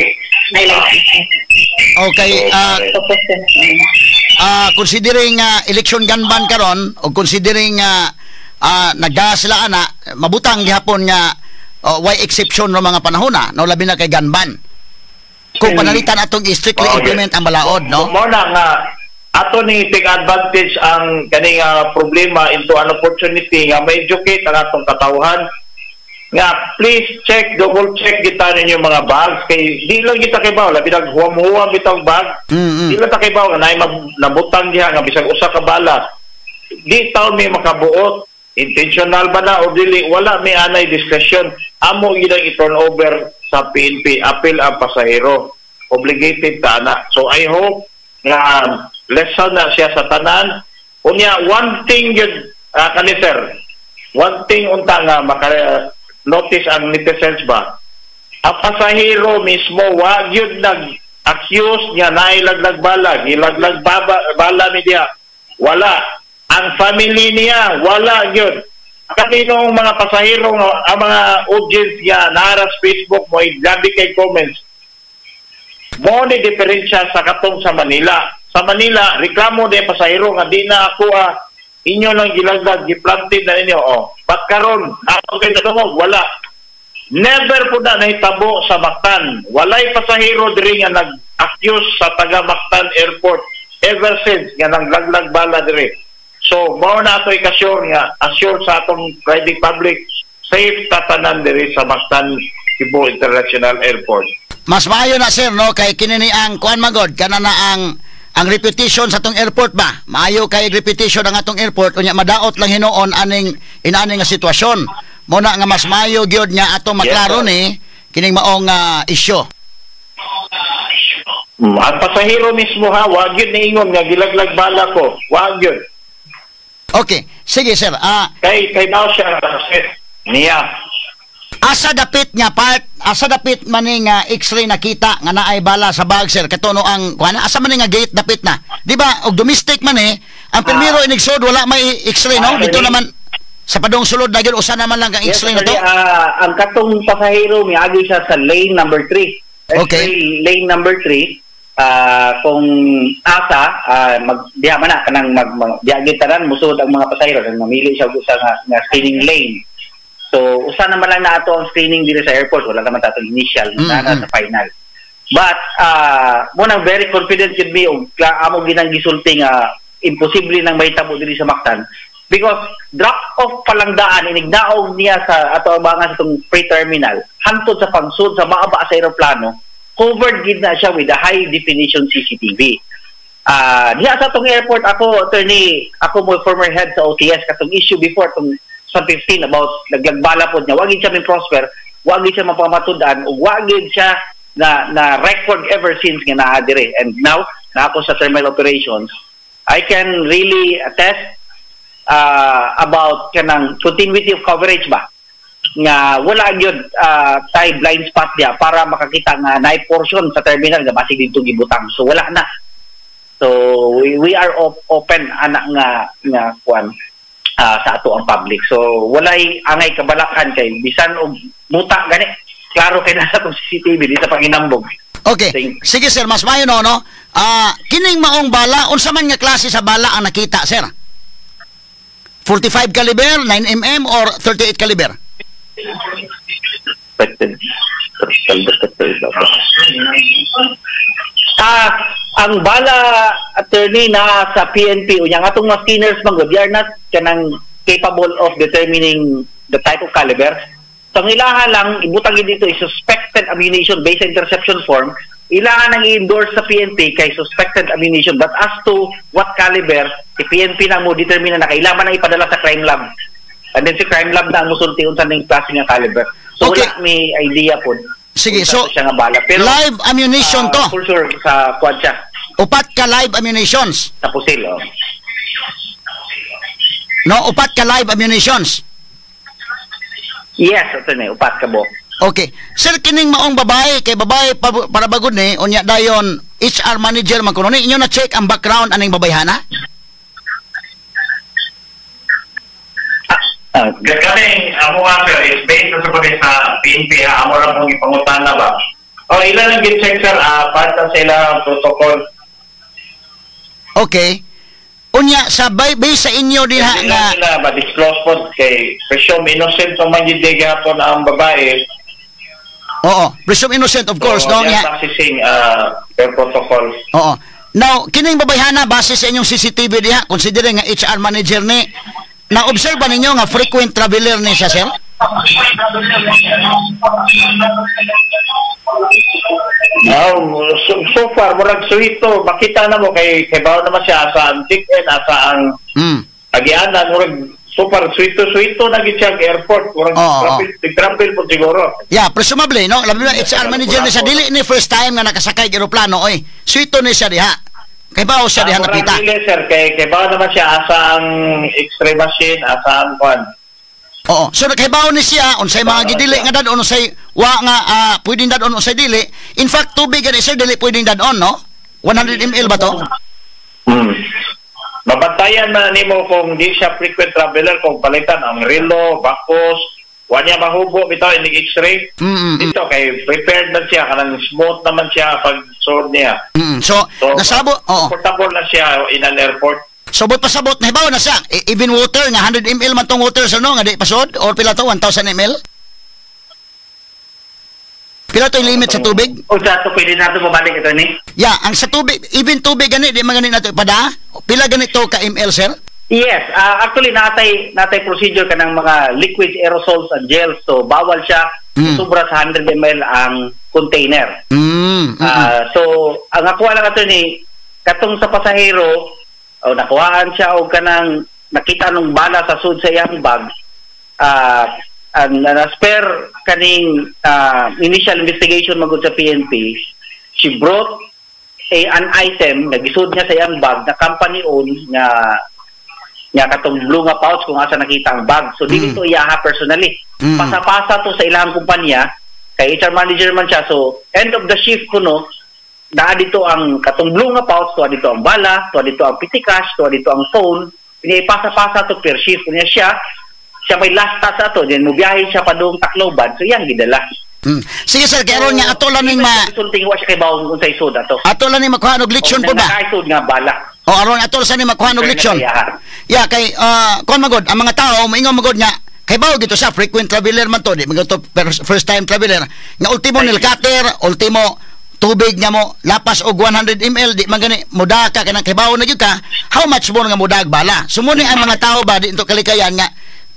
ay license. Okay, To possess. Considering election gun ban karon o considering nagdaa sila ana, mabutang gihapon nga why exception no mga panahon na, no, labi na kay gun ban. Kung panalitan atong i-strictly implement ang balaod, no? Mo na nga ato ni take advantage ang kani nga problema into an opportunity nga ma-educate ang atong katawhan nga please check, double check kita ninyo mga bags, kay di lang kita kay baw, labi nag huwam-huwam bitong bag. Di lang ta kay baw nga naay nabutang diha nga bisag usa ka bala. Di taon may makabuot intentional ba na o dili, wala may anay discretion. Amo gyud ang i-turn over sa PNP, apil ang pasahero, obligated ta ana. So I hope nga lesson na siya sa tanan. Unya, one thing yun, kani sir, one thing unta nga maka notice ang netizens ba, ang pasahero mismo wa gyud nag accuse niya nailaglag bala, gilaglag baba, bala ni diya. Wala. Ang family niya, wala gyud. Kaninong mga pasahero nga ang mga audience niya nara sa Facebook mo, grabe kay comments. Mo ni diferensya sa katong sa Manila. Sa Manila, reklamo di pasahero nga di na ako inyo lang gilaglag, giplanted na ninyo. Oh, but karon, ako kay nadungog, wala. Never po na nahitabo sa Mactan. Walay pasahero diri nga nag-accuse sa taga Mactan Airport ever since nga nanglaglag bala diri. So, mao na ato i-assure nga assure sa atong riding public, safe tatanan diri sa Mactan Cebu International Airport. Mas maayo na, sir, no, kay kini ni ang kuan magod kana na ang reputation sa atong airport ba. Maayo kay reputation ang atong airport, unya madaot lang hinuon aning inani nga sitwasyon. Mo na nga mas maayo gyud nga atong maklaro Yes, sir. ni kining maong isyu. Ang pasahero mismo ha, wag yun niingon nga gilaglag bala ko. Wag yun. Okay, sige sir. Kay daw siya sir, niya. Asa dapit nga part, asa dapit man ni nga x-ray nakita nga naay bala sa bag, sir? Katuno ang kuan, asa man ni nga gate dapit na? Di ba og domestic man eh, ang primero inigsod wala may x-ray, no? Dito naman sa padong sulod na gyud, usa naman lang kang x-ray na to. Yes, ang katong pasahero miagi siya sa lane number 3. Lane number 3. Kung asa mag diha man na kanang mag diha gyud tanan musulod ang mga pasahero, nang mamili siya og usa nga screening lane. So usa naman lang na ato ang screening diri sa airport, wala naman ta atong initial na sa final. But mo nang very confident jud mi og amo ginang gisulti nga Imposible nang mahitabo diri sa Mactan because drop off pa lang daan inignaog niya sa ato abangan sa itong pre-terminal hangtod sa pangsud sa maaba sa eroplano, covered gid na siya with the high definition CCTV. Diha sa atong airport, ako, attorney, ako mo former head sa OTS katong issue before tong sa 15 about naglagbala pod niya, wag gid siya prosper, wag gid siya mapamatud-an ug wag gid siya na na record ever since nga naa dire. And now na ako sa terminal operations, I can really attest about kanang continuity of coverage ba nga wala gyud tay blind spot diya para makakita nga naay portion sa terminal nga basig didto gibutang. So wala na. So we are open ana nga nga kuan sa ato ang public. So walay angay kabalakan kay bisan og muta gani, klaro kay nasa atong CCTV di sa panginambog. Okay. Sige sir, mas mayo no, no? Kining maong bala, unsa man nga klase sa bala ang nakita, sir? 45 caliber, 9 or 38 caliber? Expected. Ang bala, attorney, na sa PNP unya atong mga screeners man gud, they are not kanang capable of determining the type of caliber. So ang ilaha lang ibutang gid dito is suspected ammunition based sa interception form. Ilaha nang i-endorse sa PNP kay suspected ammunition, but as to what caliber, si PNP na mo determine na kailangan na ipadala sa crime lab. And then si crime lab na ang musulti unsa ning klase nga caliber. So wala may idea pod. Sige, Unsa so to siya nga bala. Pero live ammunition to. For sure sa quad siya. Upat ka live ammunitions. Sa pusil, oh. No, upat ka live ammunitions. Yes, attorney, upat ka bo. Okay. Sir, kining maong babae, kay babae pa, para bagod ni, unya dayon HR manager man kuno ni, inyo na check ang background aning babayhana? Kami, amo nga sir, is based na sa sa PNP, ha, amo lang kung ipangutan na ba. O, ilan ang git-check sir, part na sila protocol. Okay. Unya, sa base sa inyo diha Hindi nga lang sila ma-disclose po kay presume innocent pa man yun di gihapon ang babae. Oo, presume innocent of course, So, no? they are Nga. practicing their protocol. Oo. Now, kining babayhana base sa inyong CCTV diha, considering nga HR manager ni, na-observe ba ninyo nga frequent traveler ni siya, sir? No, so far murag suwito, makita na mo kay bawo naman siya asa ang check-in, asa ang agianan, murag super suwito-suwito na gid siya ang airport, murag travel po siguro. Yeah, presumably, no? Labi na HR manager ni siya, dili ni first time nga nakasakay og eroplano, oy. Suwito ni siya diha. Kay bawo siya diha Murag napita. dili, sir, kay bawo naman siya asa ang x-ray machine, asa ang kwan. Oo. So kay bawo ni siya unsay mga gidili nga dadon, unsay wa nga pwedeng dadon, unsay dili. In fact, tubig gani sir dili pwedeng dadon, no? 100 ml ba to? Mabantayan man nimo kung di siya frequent traveler, kung palitan ang relo, bakos, wa niya mahubo bitaw inig x-ray. Dito kay prepared na siya, kanang smooth naman siya pag suod niya. So, nasabot, oo. Comfortable na siya in an airport. So, but pasabot, nahibaw na siya. Even water, nga 100 ml man tong water, sir, no? Nga di pasod? Or pila to? 1,000 ml? Pila to yung limit sa tubig? O sa to, pwede na ito mabalik ito, ni? Yeah, ang sa tubig, even tubig gani, di man gani nato ipada? Pila ganito ka ml, sir? Yes, actually, natay procedure ka ng mga liquids, aerosols, and gels. So, bawal siya. Sobra sa 100 ml ang container. So, ang ako lang ito ni, katong sa pasahero, o nakuhaan siya o kanang nakita nung bala sa sud sa iyang bag, ang spare kaning initial investigation magud sa PNP, she brought an item na gisud niya sa iyang bag na company owned nga katong blue nga pouch kung asa nakita ang bag. So dili to iyaha personally. Pasa-pasa to sa ilang kumpanya kay HR manager man siya. So end of the shift kuno, naa dito ang katong blue nga pouch, tuwa dito ang bala, tuwa dito ang petty cash, tuwa dito ang phone. Ipasa-pasa to per shift niya siya. Siya may last task ato, then mubiyahe siya padung Tacloban. So yang gidala. Sige sir, kay aron nga ato lang ning ma Sulting wa siya kay bawon kung sa isod ato. Ato lang ning makuha og leksyon po ba? Nakaisod nga bala. O aron ato sa ning makuha og leksyon. Ya kay kon magod ang mga tao moingon magod nga kay bawo gito sa frequent traveler man to, di magod to first time traveler nga ultimo nilkater, ultimo Tubig nga mo lapas og 100 ml di man gani mudaka ka nang kibaw na gyud ka, how much more nga mudag bala. So mo ni ang mga tao ba di to kalikayan nga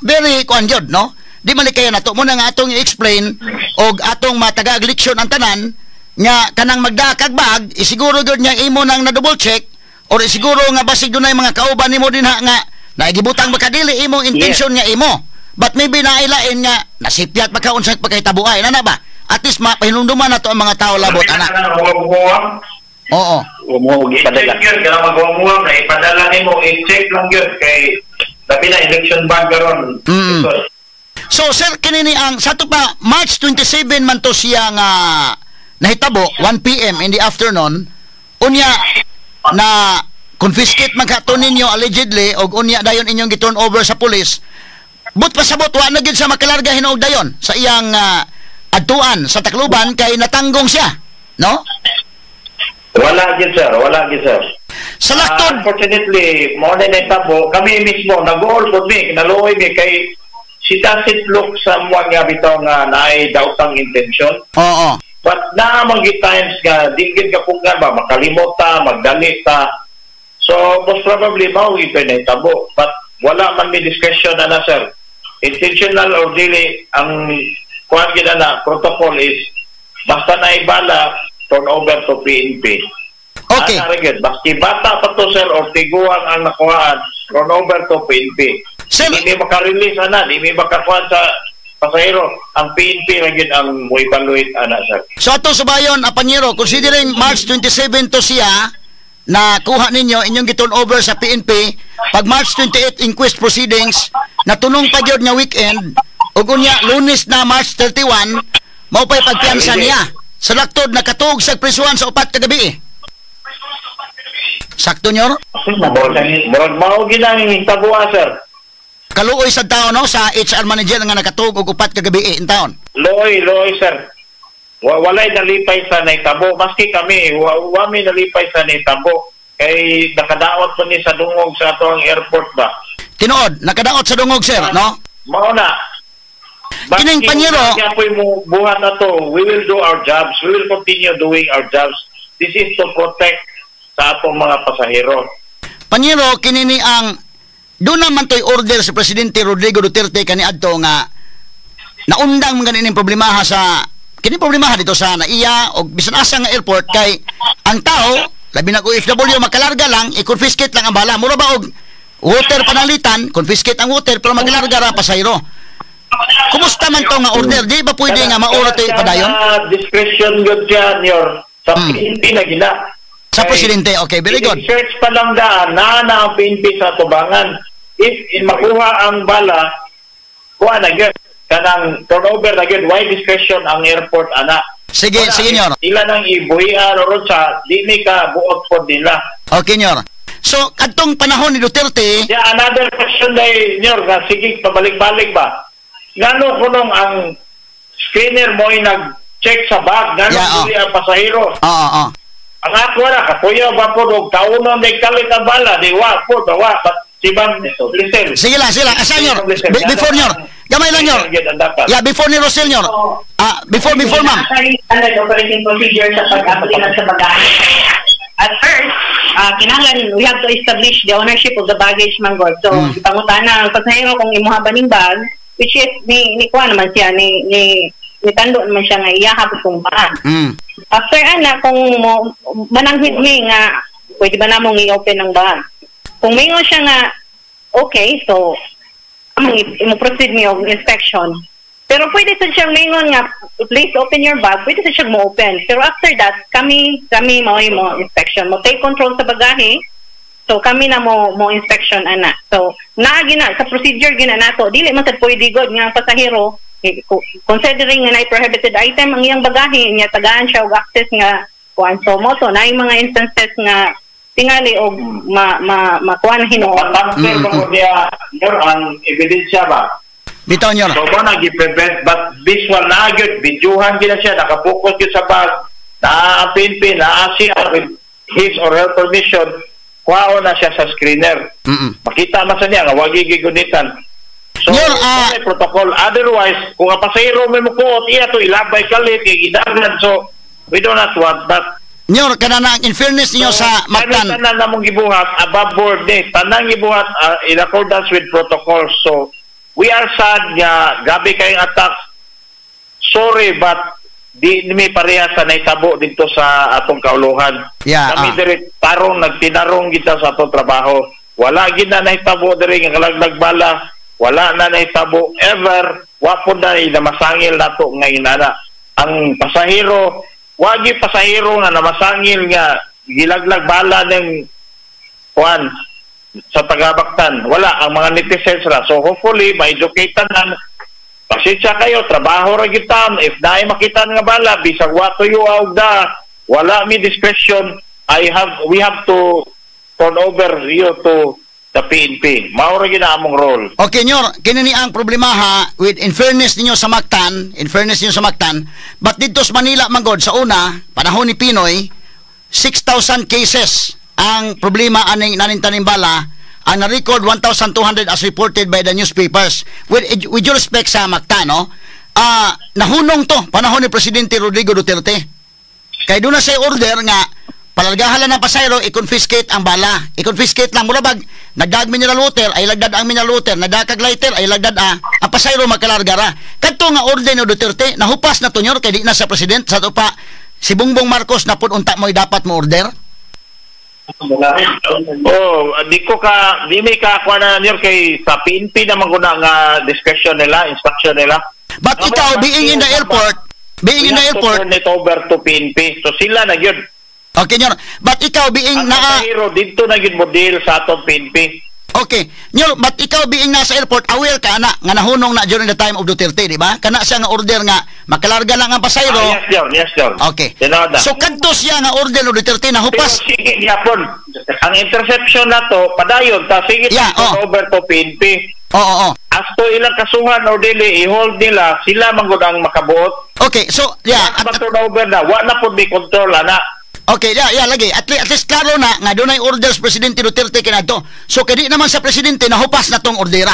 very kuan gyud, no? Di man likayan nato mo na nga atong i-explain og atong matagaag leksyon ang tanan nga kanang magdakag bag, isiguro gyud nga imo nang na double check or isiguro nga basig dunay mga kauban nimo dinha nga naigibutang ba kadili imong intention nga imo. But maybe nailain nga nasipyat ba ka unsay pagkahitabuay na ba? At least mapahinumduman na to ang mga tao labot ana. Oo. I-check yun, kaya magumuwang na ipadala nimo, i-check lang yun kay labi na election bag karon. So sir, kinini ang sa to pa March 27 man to siya nga nahitabo 1 PM in the afternoon, unya na confiscate man ka to ninyo allegedly og unya dayon inyong gi-turn over sa pulis. But pasabot wa na gyud sa makalarga hinuog dayon sa iyang adtuan sa Tacloban kay natanggong siya, no? Wala gyud sir, wala gyud sir. Sa laktod, unfortunately, mo na nahitabo, kami mismo nag-all pod mi, naluoy mi kay she doesn't look someone nga bitaw nga naay daotang intention. Oo. But naa man gyud times nga di gyud kapunggan ba makalimot ta, magdali ta. So most probably mao gyud to'y nahitabo. But wala man may discretion na na sir. Intentional or dili, ang kuan gyud na protocol is basta na ibala, turn over to PNP. Okay. Ana ra gyud. Baski bata pa to sir or tiguang ang nakuhaan, turn over to PNP. Sir, di mi maka-release ana, di mi makakuan sa pasahero. Ang PNP ra gyud ang mo-evaluate ana sir. So ato subayon, Apanyero, considering March 27 to siya na kuha ninyo inyong gi-turn over sa PNP, pag March 28 inquest proceedings, natunong pa gyud nga weekend ug unya Lunes na March 31 mao pay pagpiyansa niya. Sa laktod nakatuog sa prisuhan sa 4 ka gabi. Sakto, nyor? Murag mao gyud ang hitabuha sir. Kaluoy sa tao, no, sa HR manager nga nakatuog og 4 ka gabi in taon. Loy, loy sir. Walay nalipay sa nahitabo. Maski kami, wa mi nalipay sa nahitabo. Kay nakadaot po ni sa dungog sa ato ang airport ba. Tinuod, nakadaot sa dungog sir, no? Mao na. Kining panyero, Kaya mo buhat na to, we will do our jobs. We will continue doing our jobs. This is to protect sa atong mga pasahero. Panyero, kinini ang doon naman to'y order sa Presidente Rodrigo Duterte kaniadto nga naundang man ganin problemaha sa kini problemaha dito sa NAIA o bisan asa nga airport kay ang tao labi na OFW makalarga lang, i-confiscate lang ang bala, mura ba og water panalitan, confiscate ang water pero maglarga ra pasahero. Kumusta man to nga order? Di ba pwede nga mauro to ipadayon? Discretion yun siya, Nyor. Sa PNP na gina. Sa presidente, okay, very good. Search pa lang daan, naa na ang PNP sa tubangan. If makuha ang bala, kuha na yun. Kanang turnover na yun. Why discretion ang airport, ana? Sige, wala, sige, Nyor. Ila nang ibuhian o sa, di ni ka buot po nila. Okay, Nyor. So, kadtong panahon ni Duterte... Yeah, another question day, Nyor, nga sige, pabalik-balik ba? Ngano kunong ang screener mo ay nag-check sa bag? Ngano Yeah, oh. dili ang pasahero? Oo, oo. Ang ako na, kapuyo ba po, og kaunon day kalit ang bala, di wa po, wa. But si Ma'am Lisel. Sige lang, sige lang. Asa, Nyor? Before, Nyor. Gamay lang, Nyor. Yeah, before ni Rosel, Nyor. Ah, before, ma'am. Standard operating procedure sa pag-applikan sa bagahe. At first, kinahanglan we have to establish the ownership of the baggage man gud. So, ipangutana ang pasahero kung imuha ba ning bag, which is ni kuha naman siya ni tando naman siya nga iyaha kung bag. After ana kung mo, mananghid mi nga pwede ba namong i-open ang bag. Kung mingon siya nga okay, so among mo proceed mi og inspection. Pero pwede sa siyang mingon nga please open your bag, pwede sa siyang mo open. Pero after that, kami mao mo inspection, mo take control sa bagahe. So kami na mo inspection ana. So naa gina sa procedure gina nato, dili man sad pwede god nga ang pasahero considering nga naay prohibited item ang iyang bagahe niya tagaan siya og access nga kuan. So mo to naay mga instances nga tingali og ma ma makuan na hinuon. Matamper ba ko niya, Nyor, ang ebidensya ba? Bitaw, Nyor. So ba nag-prevent but visual na gyud, videohan gyud na siya, nakapokus gyud sa bag, naa ang PNP, naa siya with his or her permission, kuhaon na siya sa screener. Makita man sa niya nga wagi gigunitan. So, Nyor, may protocol. Otherwise, kung ang pasahero may mukuot, iya to ilabay kalit, kay gidagan. So, We do not want that. Nyor, kana na in fairness niyo So, sa Mactan. Kani tanan namong gibuhat above board ni, tanang gibuhat in accordance with protocols. So we are sad nga grabe kayong attack. Sorry, but di mi pareha sa nahitabo dito sa atong kauluhan. Kami diri tarong nagtinarong kita sa atong trabaho. Wala gid na nahitabo diri nga kalaglag bala, wala na nahitabo ever, wa pud na namasangil nato nga inana. Ang pasahero, wagi pasahero nga namasangil nga gilaglag bala ng kuan sa taga-Mactan. Wala ang mga netizens ra. So hopefully ma-educate tanan. Pasensya kayo, trabaho ra gyud ta. If naay makita nga bala bisag wa tuyo og da, wala mi discretion. I have we have to turn over you to the PNP. Mao ra gyud na among role. Okay, Nyor, kini ni ang problema ha, with in fairness ninyo sa Mactan, in fairness ninyo sa Mactan, but dito sa Manila manggod sa una, panahon ni PNoy, 6,000 cases ang problema aning naning tanim bala, ang na-record 1,200 as reported by the newspapers. With due respect sa Mactan, no? Nahunong to panahon ni Presidente Rodrigo Duterte. Kay doon na siya order nga palalgahan lang ng pasahero, i-confiscate ang bala. I-confiscate lang mura bag nagdag mineral water ay lagdad ang mineral water, nagdakag lighter ay lagdad ang pasahero makalarga ra. Kadto nga order ni Duterte nahupas na to, nyor, kay di na sa president sa to pa si Bongbong Marcos na pud unta mo'y dapat mo order. Oh, di mi ka kuha na nyo kay sa PNP naman ko na nga discretion nila, instruction nila. But ikaw being in the airport, being in the We have to airport, turn it over to PNP. So sila na yun. Okay, nyor. But ikaw being Ang na pasahero dito na yun model sa atong PNP. Okay. Nyor, but ikaw being nasa airport, aware ka ana nga nahunong na during the time of Duterte, di ba? Kana siya nga order nga makalarga lang ang pasahero. Ah, yes, sir. Yes, sir. Okay. Tinuod na. So kadto siya nga order ni Duterte Pero nahupas. sige gyapon. Ang interception na to, padayon ta sige, turn over to PNP. Oo. As to ilang kasuhan or dili, i-hold nila, sila man gud ang makabuot. Okay, so yeah, at, turn over na, wa na pud may control ana. Okay, yeah, lagi. At least klaro na nga dunay orders Presidente Duterte kinato. So kay di naman sa presidente nahupas na tong ordera.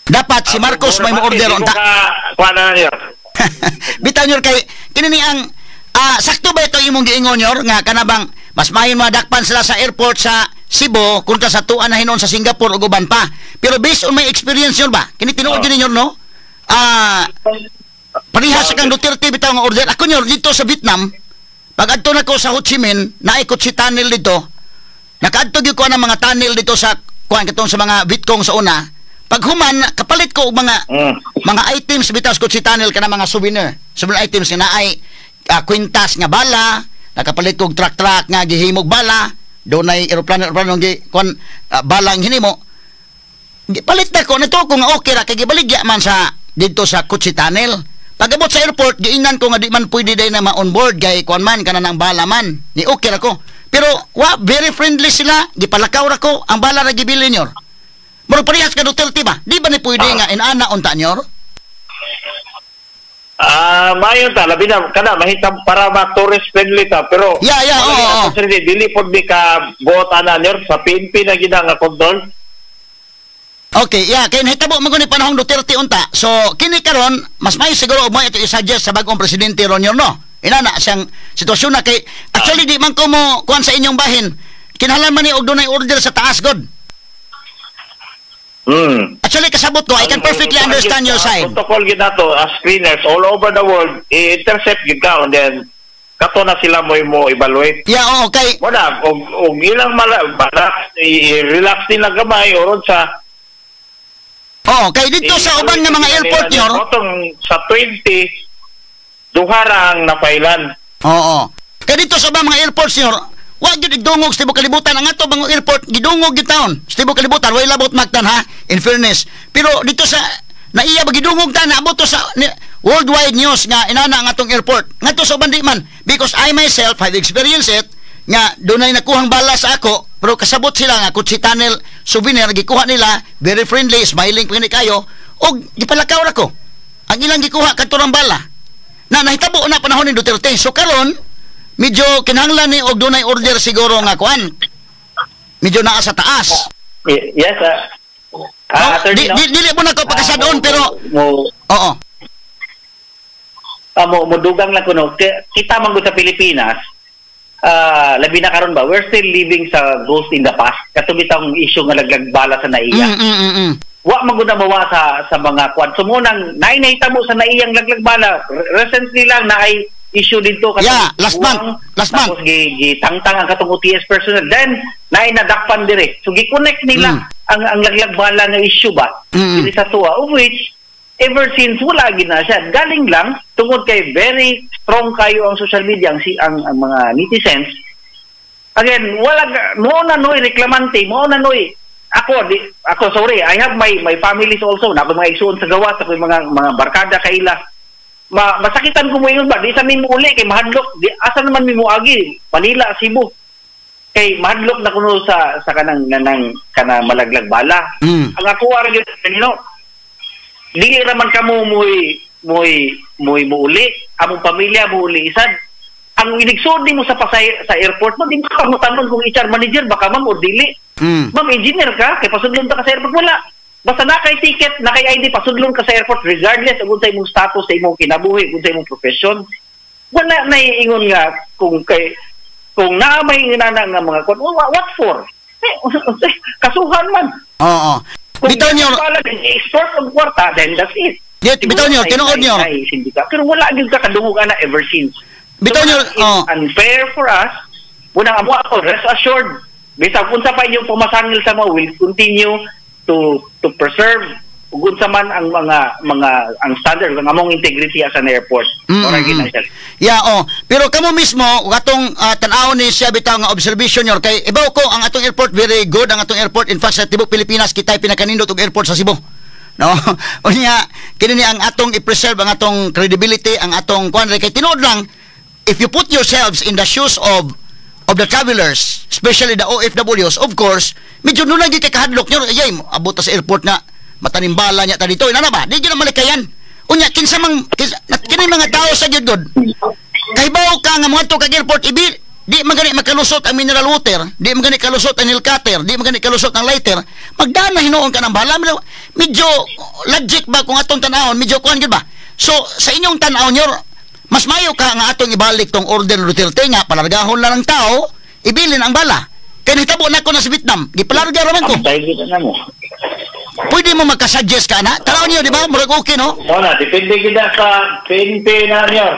Dapat si Marcos may mo-order Di ko unta. ka kuha na niyo. Bitaw, nyor, kay kini ni ang sakto ba ito imong giingon, nyor, nga kanabang mas maayo madakpan sila sa airport sa Cebu kontra sa tuan na hinuon sa Singapore ug uban pa. Pero based on my experience, nyor ba? Kini tinuod gyud ninyo, no? Pareha sa kang Duterte bitaw nga order. Ako, nyor, dito sa Vietnam, pag adto na ko sa Ho Chi Minh, naikot si tunnel dito. Nakaadto gyud ko ang mga tunnel dito sa kuan katong sa mga Vietcong sa una. Pag human, kapalit ko og mga items bitaw sa Kutsi Tunnel kana mga souvenir. Souvenir items nga naay kwintas nga bala, nakapalit ko og truck-truck nga gihimog bala, dunay eroplano eroplano gi kuan balang hinimo. Gipalit na ko nito ko nga okay ra kay gibaligya man sa didto sa Kutsi Tunnel. Pag-abot sa airport, giingnan ko nga di man pwede day na ma-on board kay kuan man kana ng bala man. Ni okay ra ko. Pero wa very friendly sila, gipalakaw ra ko, ang bala ra gibili, nyor. Murag parehas ka Duterte ba? Di ba ni pwede nga inana unta, nyor? Mayo ta labi na kana mahita para ma tourist friendly ta, pero Yeah, wala oo, ni oo. ato, sir, dili pod mi ka buot ana nyor, sa PNP na gina nga control. Okay, yeah, kay nahitabo man guni panahong Duterte unta. So, kini karon mas may siguro og mo ito i-suggest sa bagong presidente ron, nyor, no? Inana siyang sitwasyon na kay actually di man ko mo kuan sa inyong bahin. Kinahanglan man ni og dunay order sa taas god. Actually kasabot ko, I can perfectly understand your side. Protocol gid nato as screeners all over the world, i-intercept gid ka and then kato na sila mo evaluate. Yeah, oo, kay Wala og ilang mala, i-relax nila gamay oron sa Oo, kay dito sa uban nga mga airport, nyor. Otong sa 20, duha ra ang napailan. Oo. Kay dito sa ubang mga airports, nyor, wa gyud igdungog sa tibok kalibutan ang ato bang airport, gidungog gyud taon. Sa tibok kalibutan way labot Mactan ha, in fairness. Pero dito sa naiya ba gidungog ta naabot to sa worldwide news nga inana ang atong airport. Ngadto sa uban di man, because I myself have experienced it nga dunay nakuhang bala sa ako, pero kasabot sila nga kutsi tunnel souvenir gikuha nila, very friendly, smiling pa gani kayo og gipalakaw ra ko ang ilang gikuha kadto rang bala na nahitabo na panahon ni Duterte. So karon medyo kinahanglan ni og dunay order siguro nga kuan medyo naa sa taas. Yes, No, attorney, di, no? di, dili mo na ko pagkasadon, pero mo, oo. Mo mudugang lang kuno kita man gud sa Pilipinas, labi na karon ba, we're still living sa ghost in the past, kato bitawng issue nga laglag bala sa NAIA. Wa man gud na mawa sa mga kwan. So mo nang naay nahitabo sa NAIAng laglag bala recently lang, na ay issue dito katong Yeah, last month. buwang, Last month. tapos gitangtang ang katong OTS personnel, then naay nadakpan dire, so gi-connect nila ang laglag bala nga issue ba diri sa tuwa, of which ever since wala gid na siya. Galing lang tungod kay very strong kayo ang social media, ang si ang mga netizens. Again, wala mo na noy reklamante, mo na noy ako di, ako, sorry, I have my my families also na ako, mga igsuon sa gawas ako, yung mga barkada kaila. Masakitan ko mo ingon ba, di sa mi mo uli kay mahadlok di, asa naman mi moagi, Manila, Cebu, kay mahadlok na kuno sa kanang kanang kana malaglag bala. Ang ako ra gyud nino, dili ra man kamo moy muuli, among pamilya muuli isad. Ang inigsuod nimo sa pasay sa airport mo, di mo ka motanon kung HR manager baka, ma'am, o dili. Ma'am, engineer ka, kay pasudlon ta ka sa airport, wala. Basta na kay ticket, na kay ID, pasudlon ka sa airport regardless og unsay imong status sa imong kinabuhi, kung sa imong profession. Wala na ingon nga kung kay kung naa may inana nga mga kon, what for? Eh, kasuhan man. Oo. Kung Bitaw niyo, pala extort og kwarta, then that's it. Bitaw niyo, tinuod niyo. Ay, sindika. Pero wala gyud ka kadungog ana ever since. Bitaw niyo, it's oh. unfair for us. Unang amo ako, rest assured, bisag unsa pa inyong pumasangil sa mo, will continue to preserve ug unsa man ang mga ang standard ang among integrity as an airport. Mura gyud na siya. Yeah, oh. Pero kamo mismo katong tan-awon ni siya bitaw nga observation nyo kay ibaw ko ang atong airport, very good ang atong airport. In fact, sa tibok Pilipinas kita'y pinakanindot og airport sa Cebu. No? Unya kini ni ang atong i-preserve ang atong credibility, ang atong kuan kay tinuod lang, if you put yourselves in the shoes of the travelers, especially the OFWs, of course, medyo nunay gyud kay kahadlok nyo, ayay, abot ta sa airport na matanimbala niya ta dito. Ina na ba? Di gyud na malikayan. Unya kinsa mang kinsa, kini mga tao sa gyud gud. Kahibaw ka nga moadto kag airport, ibi di man gani makalusot ang mineral water, di man gani kalusot ang nail cutter, di man gani kalusot ang lighter, magdana hinuon ka ng bala. Medyo logic ba kung atong tan-awon, medyo kuan gyud ba? So sa inyong tan-aw nyo, mas mayo ka nga atong ibalik tong order ni Duterte nga palargahon lang ng tao, ibilin ang bala. Kay nahitabo na ko na sa Vietnam, gipalarga ra man ko. Ang gyud na mo. Pwede mo magka-suggest ka na? Tanaw niyo, di ba? Murag okay, no? O na, depende kita sa PNP na niyo.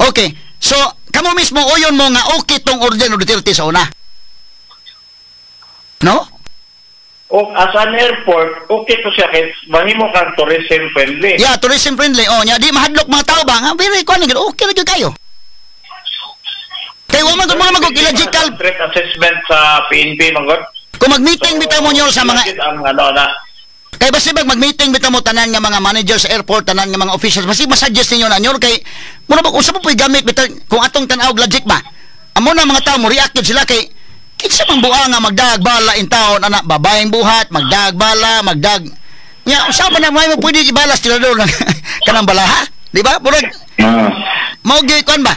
Okay. So, kamo mismo, uyon mo nga okay tong order ni Duterte sa una. No? O, as an airport, okay to siya kay mahimo kang tourism friendly. Yeah, tourism friendly. Oh, nya di mahadlok mga tao ba? Nga very kuan okay ra gyud kayo. Kay wa man gud mga magog illogical Threat assessment sa PNP manggod. Kung mag-meeting bitaw mo nyo sa mga ang ano na Kay basi bag mag-meeting bitaw mo tanan nga mga manager sa airport, tanan nga mga officials, basi masuggest ninyo na nyo kay muna ba usa pa po'y gamit bitaw kung atong tan-aw logic ba. Amo na mga tao mo react gyud sila kay kinsa man buang nga magdag bala in taon ana, babaeng buhat magdag bala magdag nya usa pa na may mo pwede ibalas tirador ng kanang balaha, di ba? Murag mao gyud kuan ba.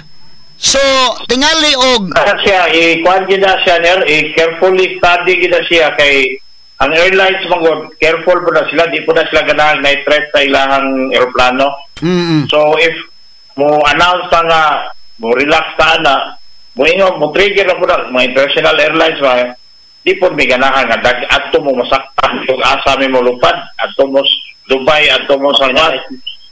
So tingali og Kaya siya, i-kuan gid na siya ner, i-carefully study gid na siya kay ang airlines manggod, careful po na sila, di po na sila ganahan na threat sa ilahang eroplano. So if mo announce ta nga mo relax ta na, mo ingon mo trigger na po na mga international airlines ba, di po mi ganahan nga dag adto mo masaktan kung asa mi mo lupad, adto mo Dubai, adto mo sa Mas,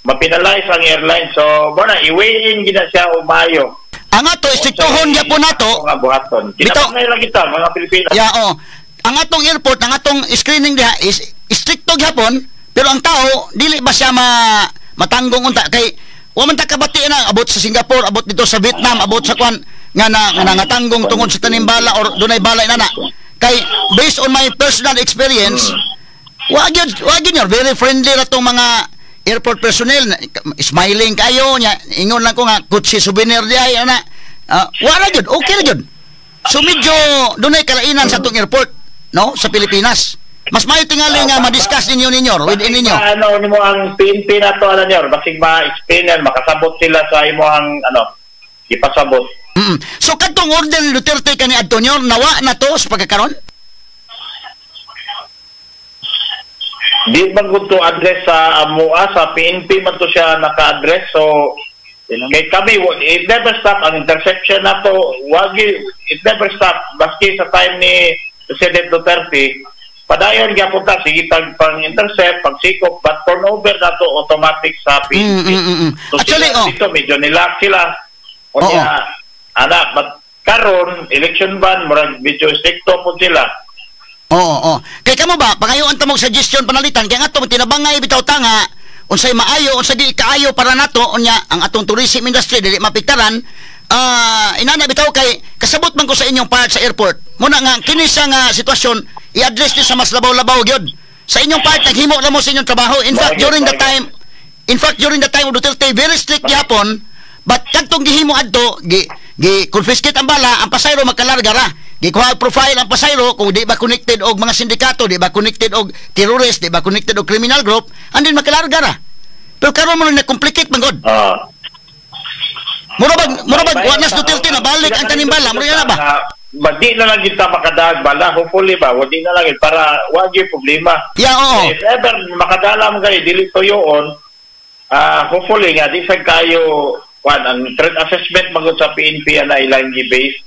mapinalize ang airline. So mo na i-weigh in gid na siya umayo. Ang ato istriktohon gyapon nato. Mga buhaton. Kinahanglan lang kita mga Pilipino. Yeah, oh. Ang atong airport, ang atong screening diha is stricto gyapon, pero ang tao dili ba siya matanggong unta kay wa man ta kabati na abot sa Singapore, abot dito sa Vietnam, abot sa kwan nga na nga nangatanggong tungod sa tanimbala or dunay bala inana. Kay based on my personal experience, wa gyud yun, very friendly ra tong mga airport personnel, smiling kayo nya, ingon lang ko nga kutsi souvenir di ay ana. Wa ra gyud, okay ra gyud. So medyo dunay kalainan sa atong airport, no, sa Pilipinas. Mas mayo tingali nga ma-discuss ninyo ninyo within ninyo. Ano nimo ang PNP na to ano nyo, basig ma-explain yan, makasabot sila sa imo ang ano, ipasabot. So kadtong order ni Duterte kani adto nyo, nawa na to sa pagkakaron? Di man gud to address sa amua, sa PNP man to siya naka-address. So kay kami, it never stop ang interception nato, wagi it never stop baski sa time ni President Duterte. Padayon gyapon ta, sige tag pang intercept, pagsikop, but turnover nato automatic sa PNP. So Actually, sila, oh. dito medyo nilak sila. Unya ana, but karon election ban, murag medyo stricto po sila. Oo. Kay kamo ba, pangayoan ta mo suggestion panalitan kay nga atong tinabangay bitaw ta nga unsay maayo, unsay di kaayo para nato, unya ang atong tourism industry dili mapiktaran. Inana bitaw, kay kasabot man ko sa inyong part sa airport. Muna nga kini siya nga sitwasyon i-address ni sa mas labaw-labaw gyud. Sa inyong part, naghimo ra mo sa inyong trabaho. In fact, Bagay, during the bagay. time, in fact, during the time of Duterte, very strict gyapon, but kadtong gihimo adto, gi gi confiscate ang bala, ang pasayro makalarga ra. Gikuha ang profile ang pasayro kung di ba connected og mga sindikato, di ba connected og terrorist, di ba connected og criminal group, and then makalarga ra. Pero karon mo na complicate man gud. Mura bag wa nas Duterte na balik ang kaning bala, mura na ba? Ba di na lang kita makadaag bala, hopefully ba, wadi na lang para wa gyud problema. Yeah, oo. If ever makadala mo gani dili tuyoon, hopefully nga di sad kayo kwan ang threat assessment magud sa PNP ana ilang gi-base.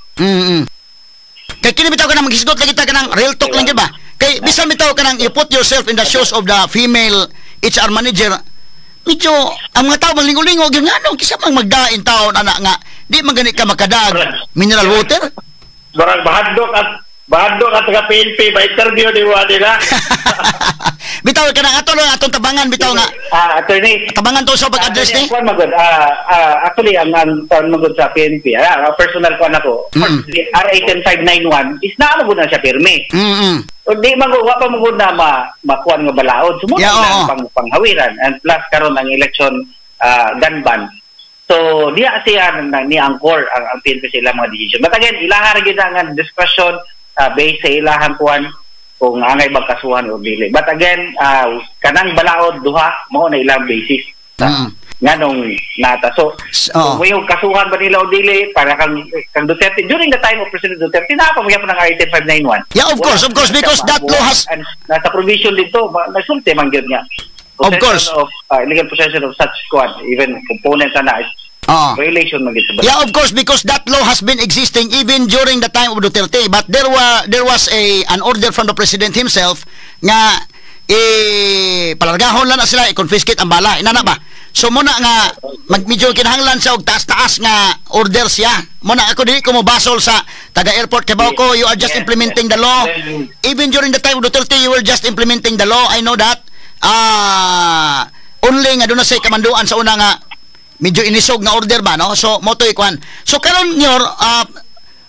Kay kini bitaw ka nang maghisgot lagi ta kanang real talk lang, di ba? Kay bisan bitaw ka nang you put yourself in the shoes of the female HR manager, medyo ang mga tao maglingo-lingo gyud, ngano kisa mang magdain taon ana nga di man gani ka makadag mineral water. Barang bahadlok at taga PNP ba interview ni wa nila. Bitaw ka nang ato lang atong tabangan bitaw nga Attorney, tabangan to sa pag-address ni. Kuan magod, actually ang kuan magod sa PNP, personal kuan ako. The RA 10591 is naa magod na siya pirmi. O di man wa pa magod na ma makuan nga balaod. Sumuna na pang panghawiran and plus karon ang election gun ban. So diya siya na, ni angkor ang PNP sa ilang mga decision. But again, ilaha ra gyud ang discretion based sa ilahang kuan kung angay magkasuhan o dili. But again, kanang balaod duha mao na ilang basis. Nganong nata. So, kung may kasuhan ba nila o dili para kang Duterte during the time of President Duterte na pa magyapon ang RA 10591. Yeah, of course, because that law has And nasa provision dito, nasulti man gyud nga. Of Possession course. of illegal possession of such kuan, even components ana is violation man gyud sa Yeah, of course, because that law has been existing even during the time of Duterte. But there was a an order from the president himself nga eh palargahon lang na sila, i-confiscate ang bala. Inana ba? So muna nga mag medyo kinahanglan sa og taas-taas nga order siya. Muna ako dili ko mobasol sa taga airport kay ko, you are just implementing the law. Even during the time of Duterte, you were just implementing the law. I know that. Only nga doon na say kamanduan sa una nga medyo inisog nga order ba, no? So mo to'y kwan. So karon nyor,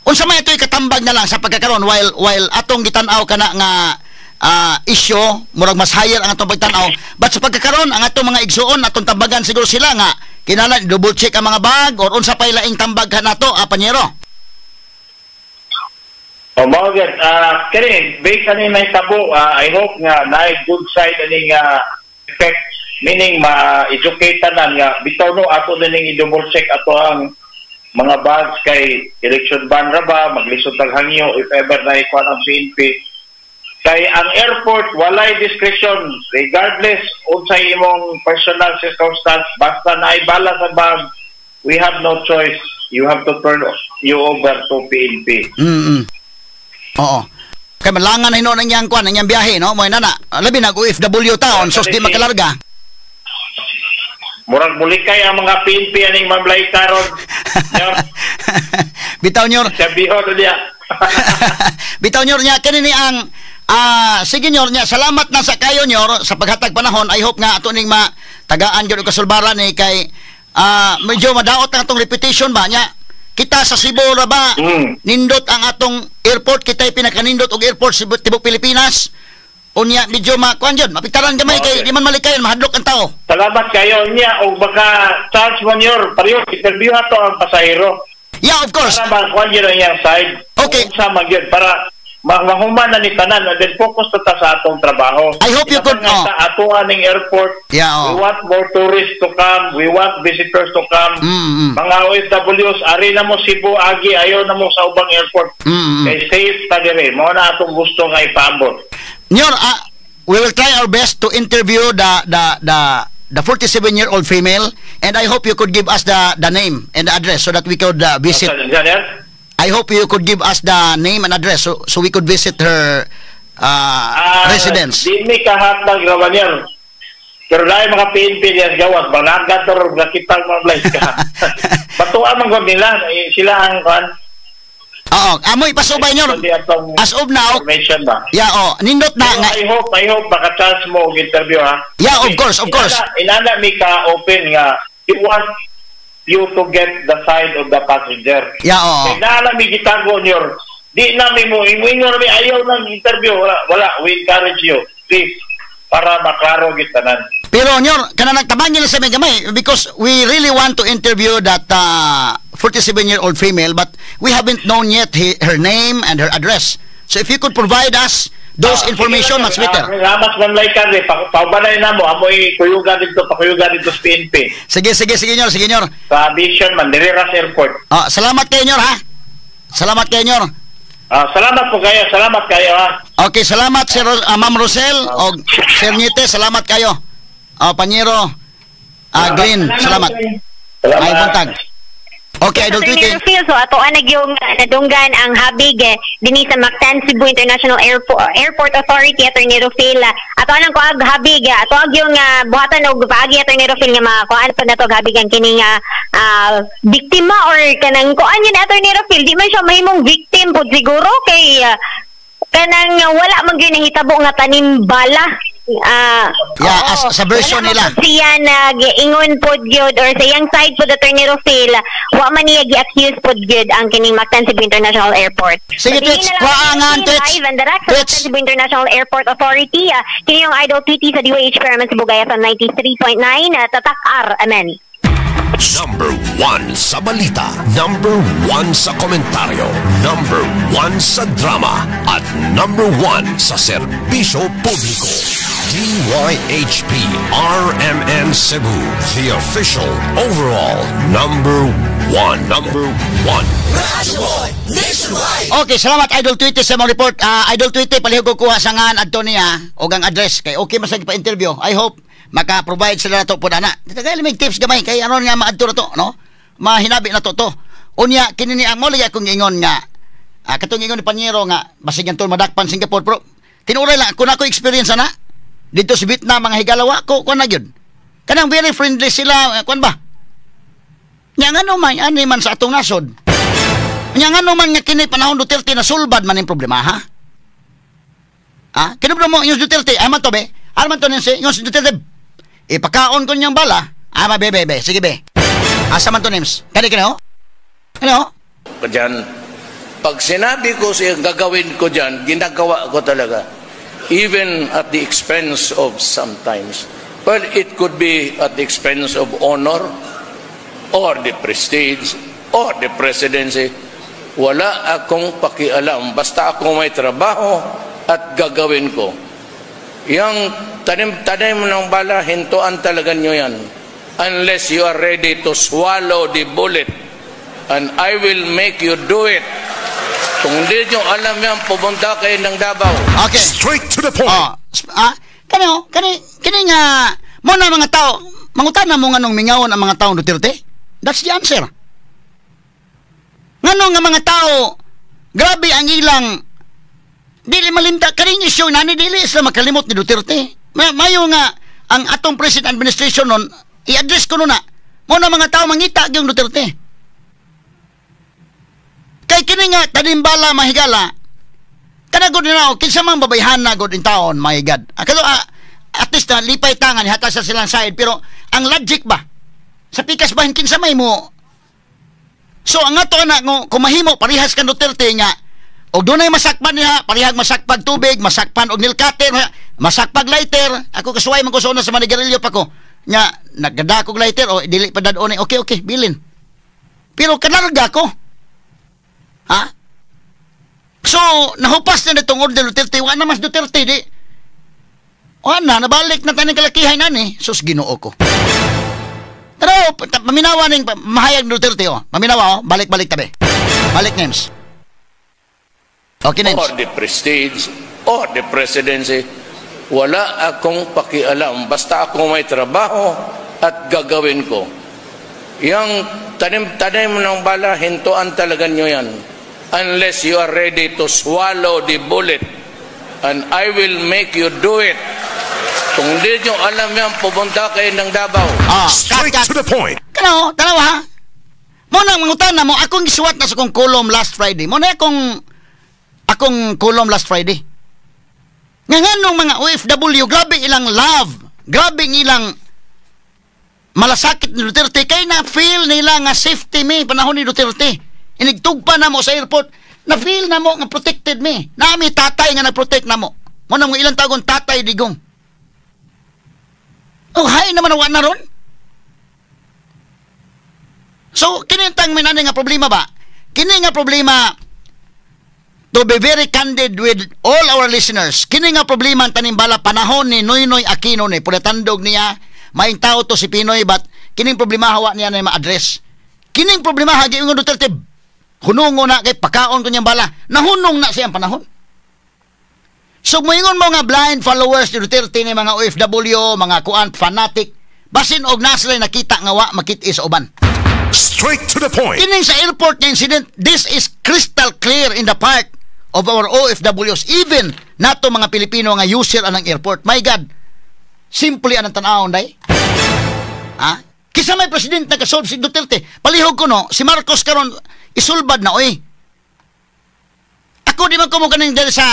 unsa may ito'y katambag na lang sa pagkakaron while atong gitan-aw kana nga issue, murag mas higher ang atong pagtan-aw, but sa pagkakaron ang atong mga igsuon, atong tambagan siguro sila nga kinahanglan double check ang mga bag or unsa pay laing tambag ka nato, panyero? O mao gyud, kini based ani nahitabo, I hope nga naay good side ani nga effect, meaning ma-educate tanan nga bitaw no ato dining i-double check ato ang mga bags kay election ban ra ba, maglisod tag hangyo if ever na ikuan ang PNP. Kay ang airport walay discretion regardless unsay imong personal circumstance, basta naay bala sa bag, we have no choice, you have to turn you over to PNP. Oo. Kay malangan na hinuon ang iyang kwan, ang iyang biyahe, no? Mo na, labi nag OFW taon, sos di makalarga. Murag mulikay ang mga PNP aning mamlay karon. Bitaw nyor. Sabihon niya. Bitaw nyor niya kini ni ang sige nyor niya, salamat na sa kayo nyor sa paghatag panahon. I hope nga ato ning ma tagaan gyud og kasulbaran ni kay medyo madaot ang atong reputation ba niya. Kita sa Cebu ra ba nindot ang atong airport, kita'y pinakanindot og airport sa tibok Pilipinas. Unya medyo makuan jud, mapiktaran gamay kay di man malikayon, mahadlok ang tao. Salamat kayo niya og baka charge man yor pareho interview ato ang pasahero. Yeah, of course. Para makuan yun ang iyang side. Okay. Sa man yun, para mahuman na ni tanan and then focus na ta sa atong trabaho. I hope you could Nga sa ato aning airport. Yeah, We want more tourists to come. We want visitors to come. Mga OFWs, ari na mo Cebu, agi, ayaw na mo sa ubang airport. Kay safe ta dire. Mao na atong gusto nga ipaabot. Nyor, We will try our best to interview the 47-year-old female, and I hope you could give us the name and the address so that we could visit. Sir? I hope you could give us the name and address so we could visit her residence. Di mi kahatag rawan yan. Pero dahil mga PNP niya gawas, banaga to nakita mga blind ka. Batuan man gud nila, eh, sila ang kan. Oo, amoy pasubay nyo. As of now, information ba? Yeah, oh, nindot na Pero nga. I hope baka chance mo og interview, ha. Yeah, of course, of course. Inana mi ka open nga we want you to get the side of the passenger. Yeah, oo. Kay naa mi gitago niyo. Di namin mo ingon mi ayaw ng interview, wala wala, we encourage you. Please, para maklaro gid tanan. Pero nyor, kana nagtabangin sa may gamay because we really want to interview that 47-year-old female, but we haven't known yet her name and her address. So if you could provide us those information, much better. Salamat man like ka paubanay na mo, amoy kuyuga dito, pakuyuga dito sa PNP. Sige, sige, sige, nyor, sige, nyor. Sa Vision man, diri ra sa airport. Ah, salamat kayo, nyor, ha? Salamat kayo, nyor. Salamat po kayo, salamat kayo, ha. Okay, salamat, Sir Ma'am Rosel o Sir Nite, salamat kayo. Oh, Panyero Green, salamat. Salamat. Ay, buntag. Okay, Idol Attorney Tweety. Rufil, so ato ang nagyong nadunggan ang habig dinhi sa Mactan Cebu International Airport, Airport Authority, Attorney Rufil. Ato ang kuag habig, ato ang yung buhatan og paagi, Attorney Rufil, nga makuan pa nato og habig ang kining biktima or kanang kuan yun, Attorney Rufil, di man siya mahimong victim pud siguro kay kanang wala man gyud nahitabo nga tanim bala. Yeah, as, sa version wala nila. man pud siya nag-ingon pod gyud or sa iyang side pod, Attorney Rufil, wa man niya gi-accuse pod gyud ang kining Mactan Cebu International Airport. Sige, So, dinhi Twits. na lang Kuangan, kami Twits. live and direct sa Twits. Mactan Cebu International Airport Authority. Kini yung Idol Tweety sa DYHP RMN Cebu FM 93.9, Tatak RMN. Number 1 sa balita. Number 1 sa komentaryo. Number 1 sa drama. At number 1 sa serbisyo publiko. DYHP RMN Cebu. The official overall number 1. Number 1. Okay, salamat, Idol Tweety, sa mga report. Idol Tweety, palihog ko kuha sa ngan adto niya og ang address kay okay man sa pa-interview. I hope maka-provide sila nato po na. Dito kay limig tips gamay kay aron nga maadto na to, no? Mahinabi na to to. Unya kini ni ang mo lagi akong ingon nga katong ingon ni Panyero nga basig ang madakpan Singapore, pero tinuray lang kung ako experience ana dito sa Vietnam, mga higalawa ko kuan na gyud. Kanang very friendly sila, kuan ba? Nya ngano man ani man sa atong nasod? Nya ngano man nga kini panahon Duterte na sulbad man ang problema, ha? Ha? Kinublo mo yung Duterte, aman to be? Aman to si yung si Duterte. Ipakaon ko niyang bala. Ama be be be, sige be. Asa man to, names? Kani kani ho? Kani ho? Diyan. Pag sinabi ko siya gagawin ko dyan, ginagawa ko talaga. Even at the expense of sometimes. Well, it could be at the expense of honor or the prestige or the presidency. Wala akong pakialam. Basta ako may trabaho at gagawin ko. Yang tanim-tanim ng bala, hintuan talaga nyo yan. Unless you are ready to swallow the bullet. And I will make you do it. Kung hindi nyo alam yan, pumunta kayo ng Davao. Okay. Straight to the point. Oh, kani ho, kani kini nga mo na mga tao, mangutana mo nganong mingawon ang mga tao Duterte? That's the answer. Ngano nga mga tao grabe ang ilang dili malimta kaning issue nani, dili sila makalimot ni Duterte. Mayo nga ang atong present administration nun i-address ko na mo na mga tao mangita yung Duterte. Kay kini nga tanimbala, mahigala, kana gud na kinsa mang babayhana gud in taon, my God. Kato, at least na lipay tangan hata sa silang side, pero ang logic ba sa pikas ba kinsa may mo. So ang ato ana ngo kung mahimo parehas kan Duterte nga og dunay masakpan niya, parehag masakpag tubig, masakpan og nail cutter, masakpag lighter. Ako kasuway man ko sa una sa manigarilyo pa ko nya nagdadakog lighter o dili pa dad-on, okay, bilin. Pero kanarga ko. Ha? So, nahupas na nitong order Duterte, wa na mas Duterte, di. O na, nabalik na taning kalakihay na ni. Sus, Ginoo ko. Pero, paminawa ning mahayag Duterte, oh. Paminawa, oh. Balik-balik tabi. Balik, names. Okay, names. Or the prestige or the presidency. Wala akong pakialam. Basta ako may trabaho at gagawin ko. Yang tanim-tanim ng bala, hintuan talaga nyo yan. Unless you are ready to swallow the bullet. And I will make you do it. Kung hindi nyo alam yan, pumunta kayo ng Davao. Ah, Straight cut, cut. to the point. Kano, tanawa ha? Mo nang mangutan na mo, akong gisuwat na sa akong column last Friday. Mo na akong column last Friday. Nga nganong mga OFW, grabe ilang love, grabe ilang malasakit ni Duterte. Kay na feel nila nga safety mi panahon ni Duterte. Inigtugpa na mo sa airport, na feel na mo nga protected mi. Nami tatay nga nag-protect na mo. Mo na mga ilang tagon Tatay Digong. Oh, hay naman wa na ron. So, kinintang may nga problema ba? Kini nga problema, to be very candid with all our listeners, kini nga problema ang tanimbala panahon ni Noynoy Aquino ni pulatandog niya, maing tao to si PNoy, but kining problema hawa niya na ma-address. Kining problema hagi yung Duterte, hunungo na kay pakaon ko niyang bala. Nahunong na siyang panahon. So moingon mo nga blind followers ni Duterte ni mga OFW, mga kuan fanatic, basin og nasila nakita nga wa makit sa uban. Straight to the point. Kining sa airport nga incident, this is crystal clear in the part of our OFWs, even nato mga Pilipino nga user anang airport. My God, simply anang tan-awon day. Ha? Kisa may president nakasolve si Duterte. Palihog ko no, si Marcos karon isulbad na oy. Ako di man ko mo kaning dahil sa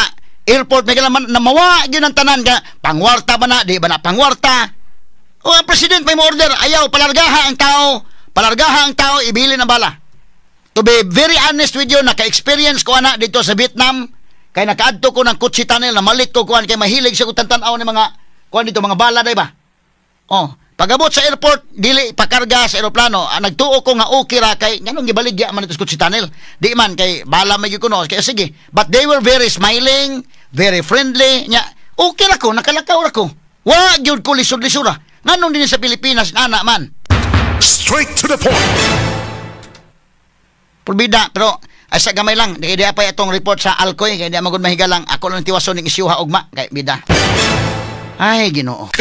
airport may kailangan na mawa gyud ang tanan ka pangwarta ba na di ba na pangwarta. O ang president may mo order ayaw palargaha ang tao, palargaha ang tao, ibilin ang bala. To be very honest with you, naka-experience ko ana dito sa Vietnam kay nakaadto ko ng Cu Chi Tunnel na malit ko kuan kay mahilig sa kong tan-aw ng mga kuan dito mga bala day ba. Oh, pagabot sa airport, dili pakarga sa eroplano. Ah, nagtuo ko nga okay ra kay nganong gibaligya man ito sa Cu Chi Tunnel. Di man kay bala may ko no. Kaya sige, but they were very smiling, very friendly. Nya, okay ra ko, nakalakaw ra ko. Wa gyud ko lisod-lisura. Nganong din sa Pilipinas ana man. Straight to the point. Purbida, pero ay sa gamay lang, di kay di pa itong report sa Alcoy, kay di magud mahigalang ako lang tiwason ning isyuha ugma, kay bida. Ay, Ginoo.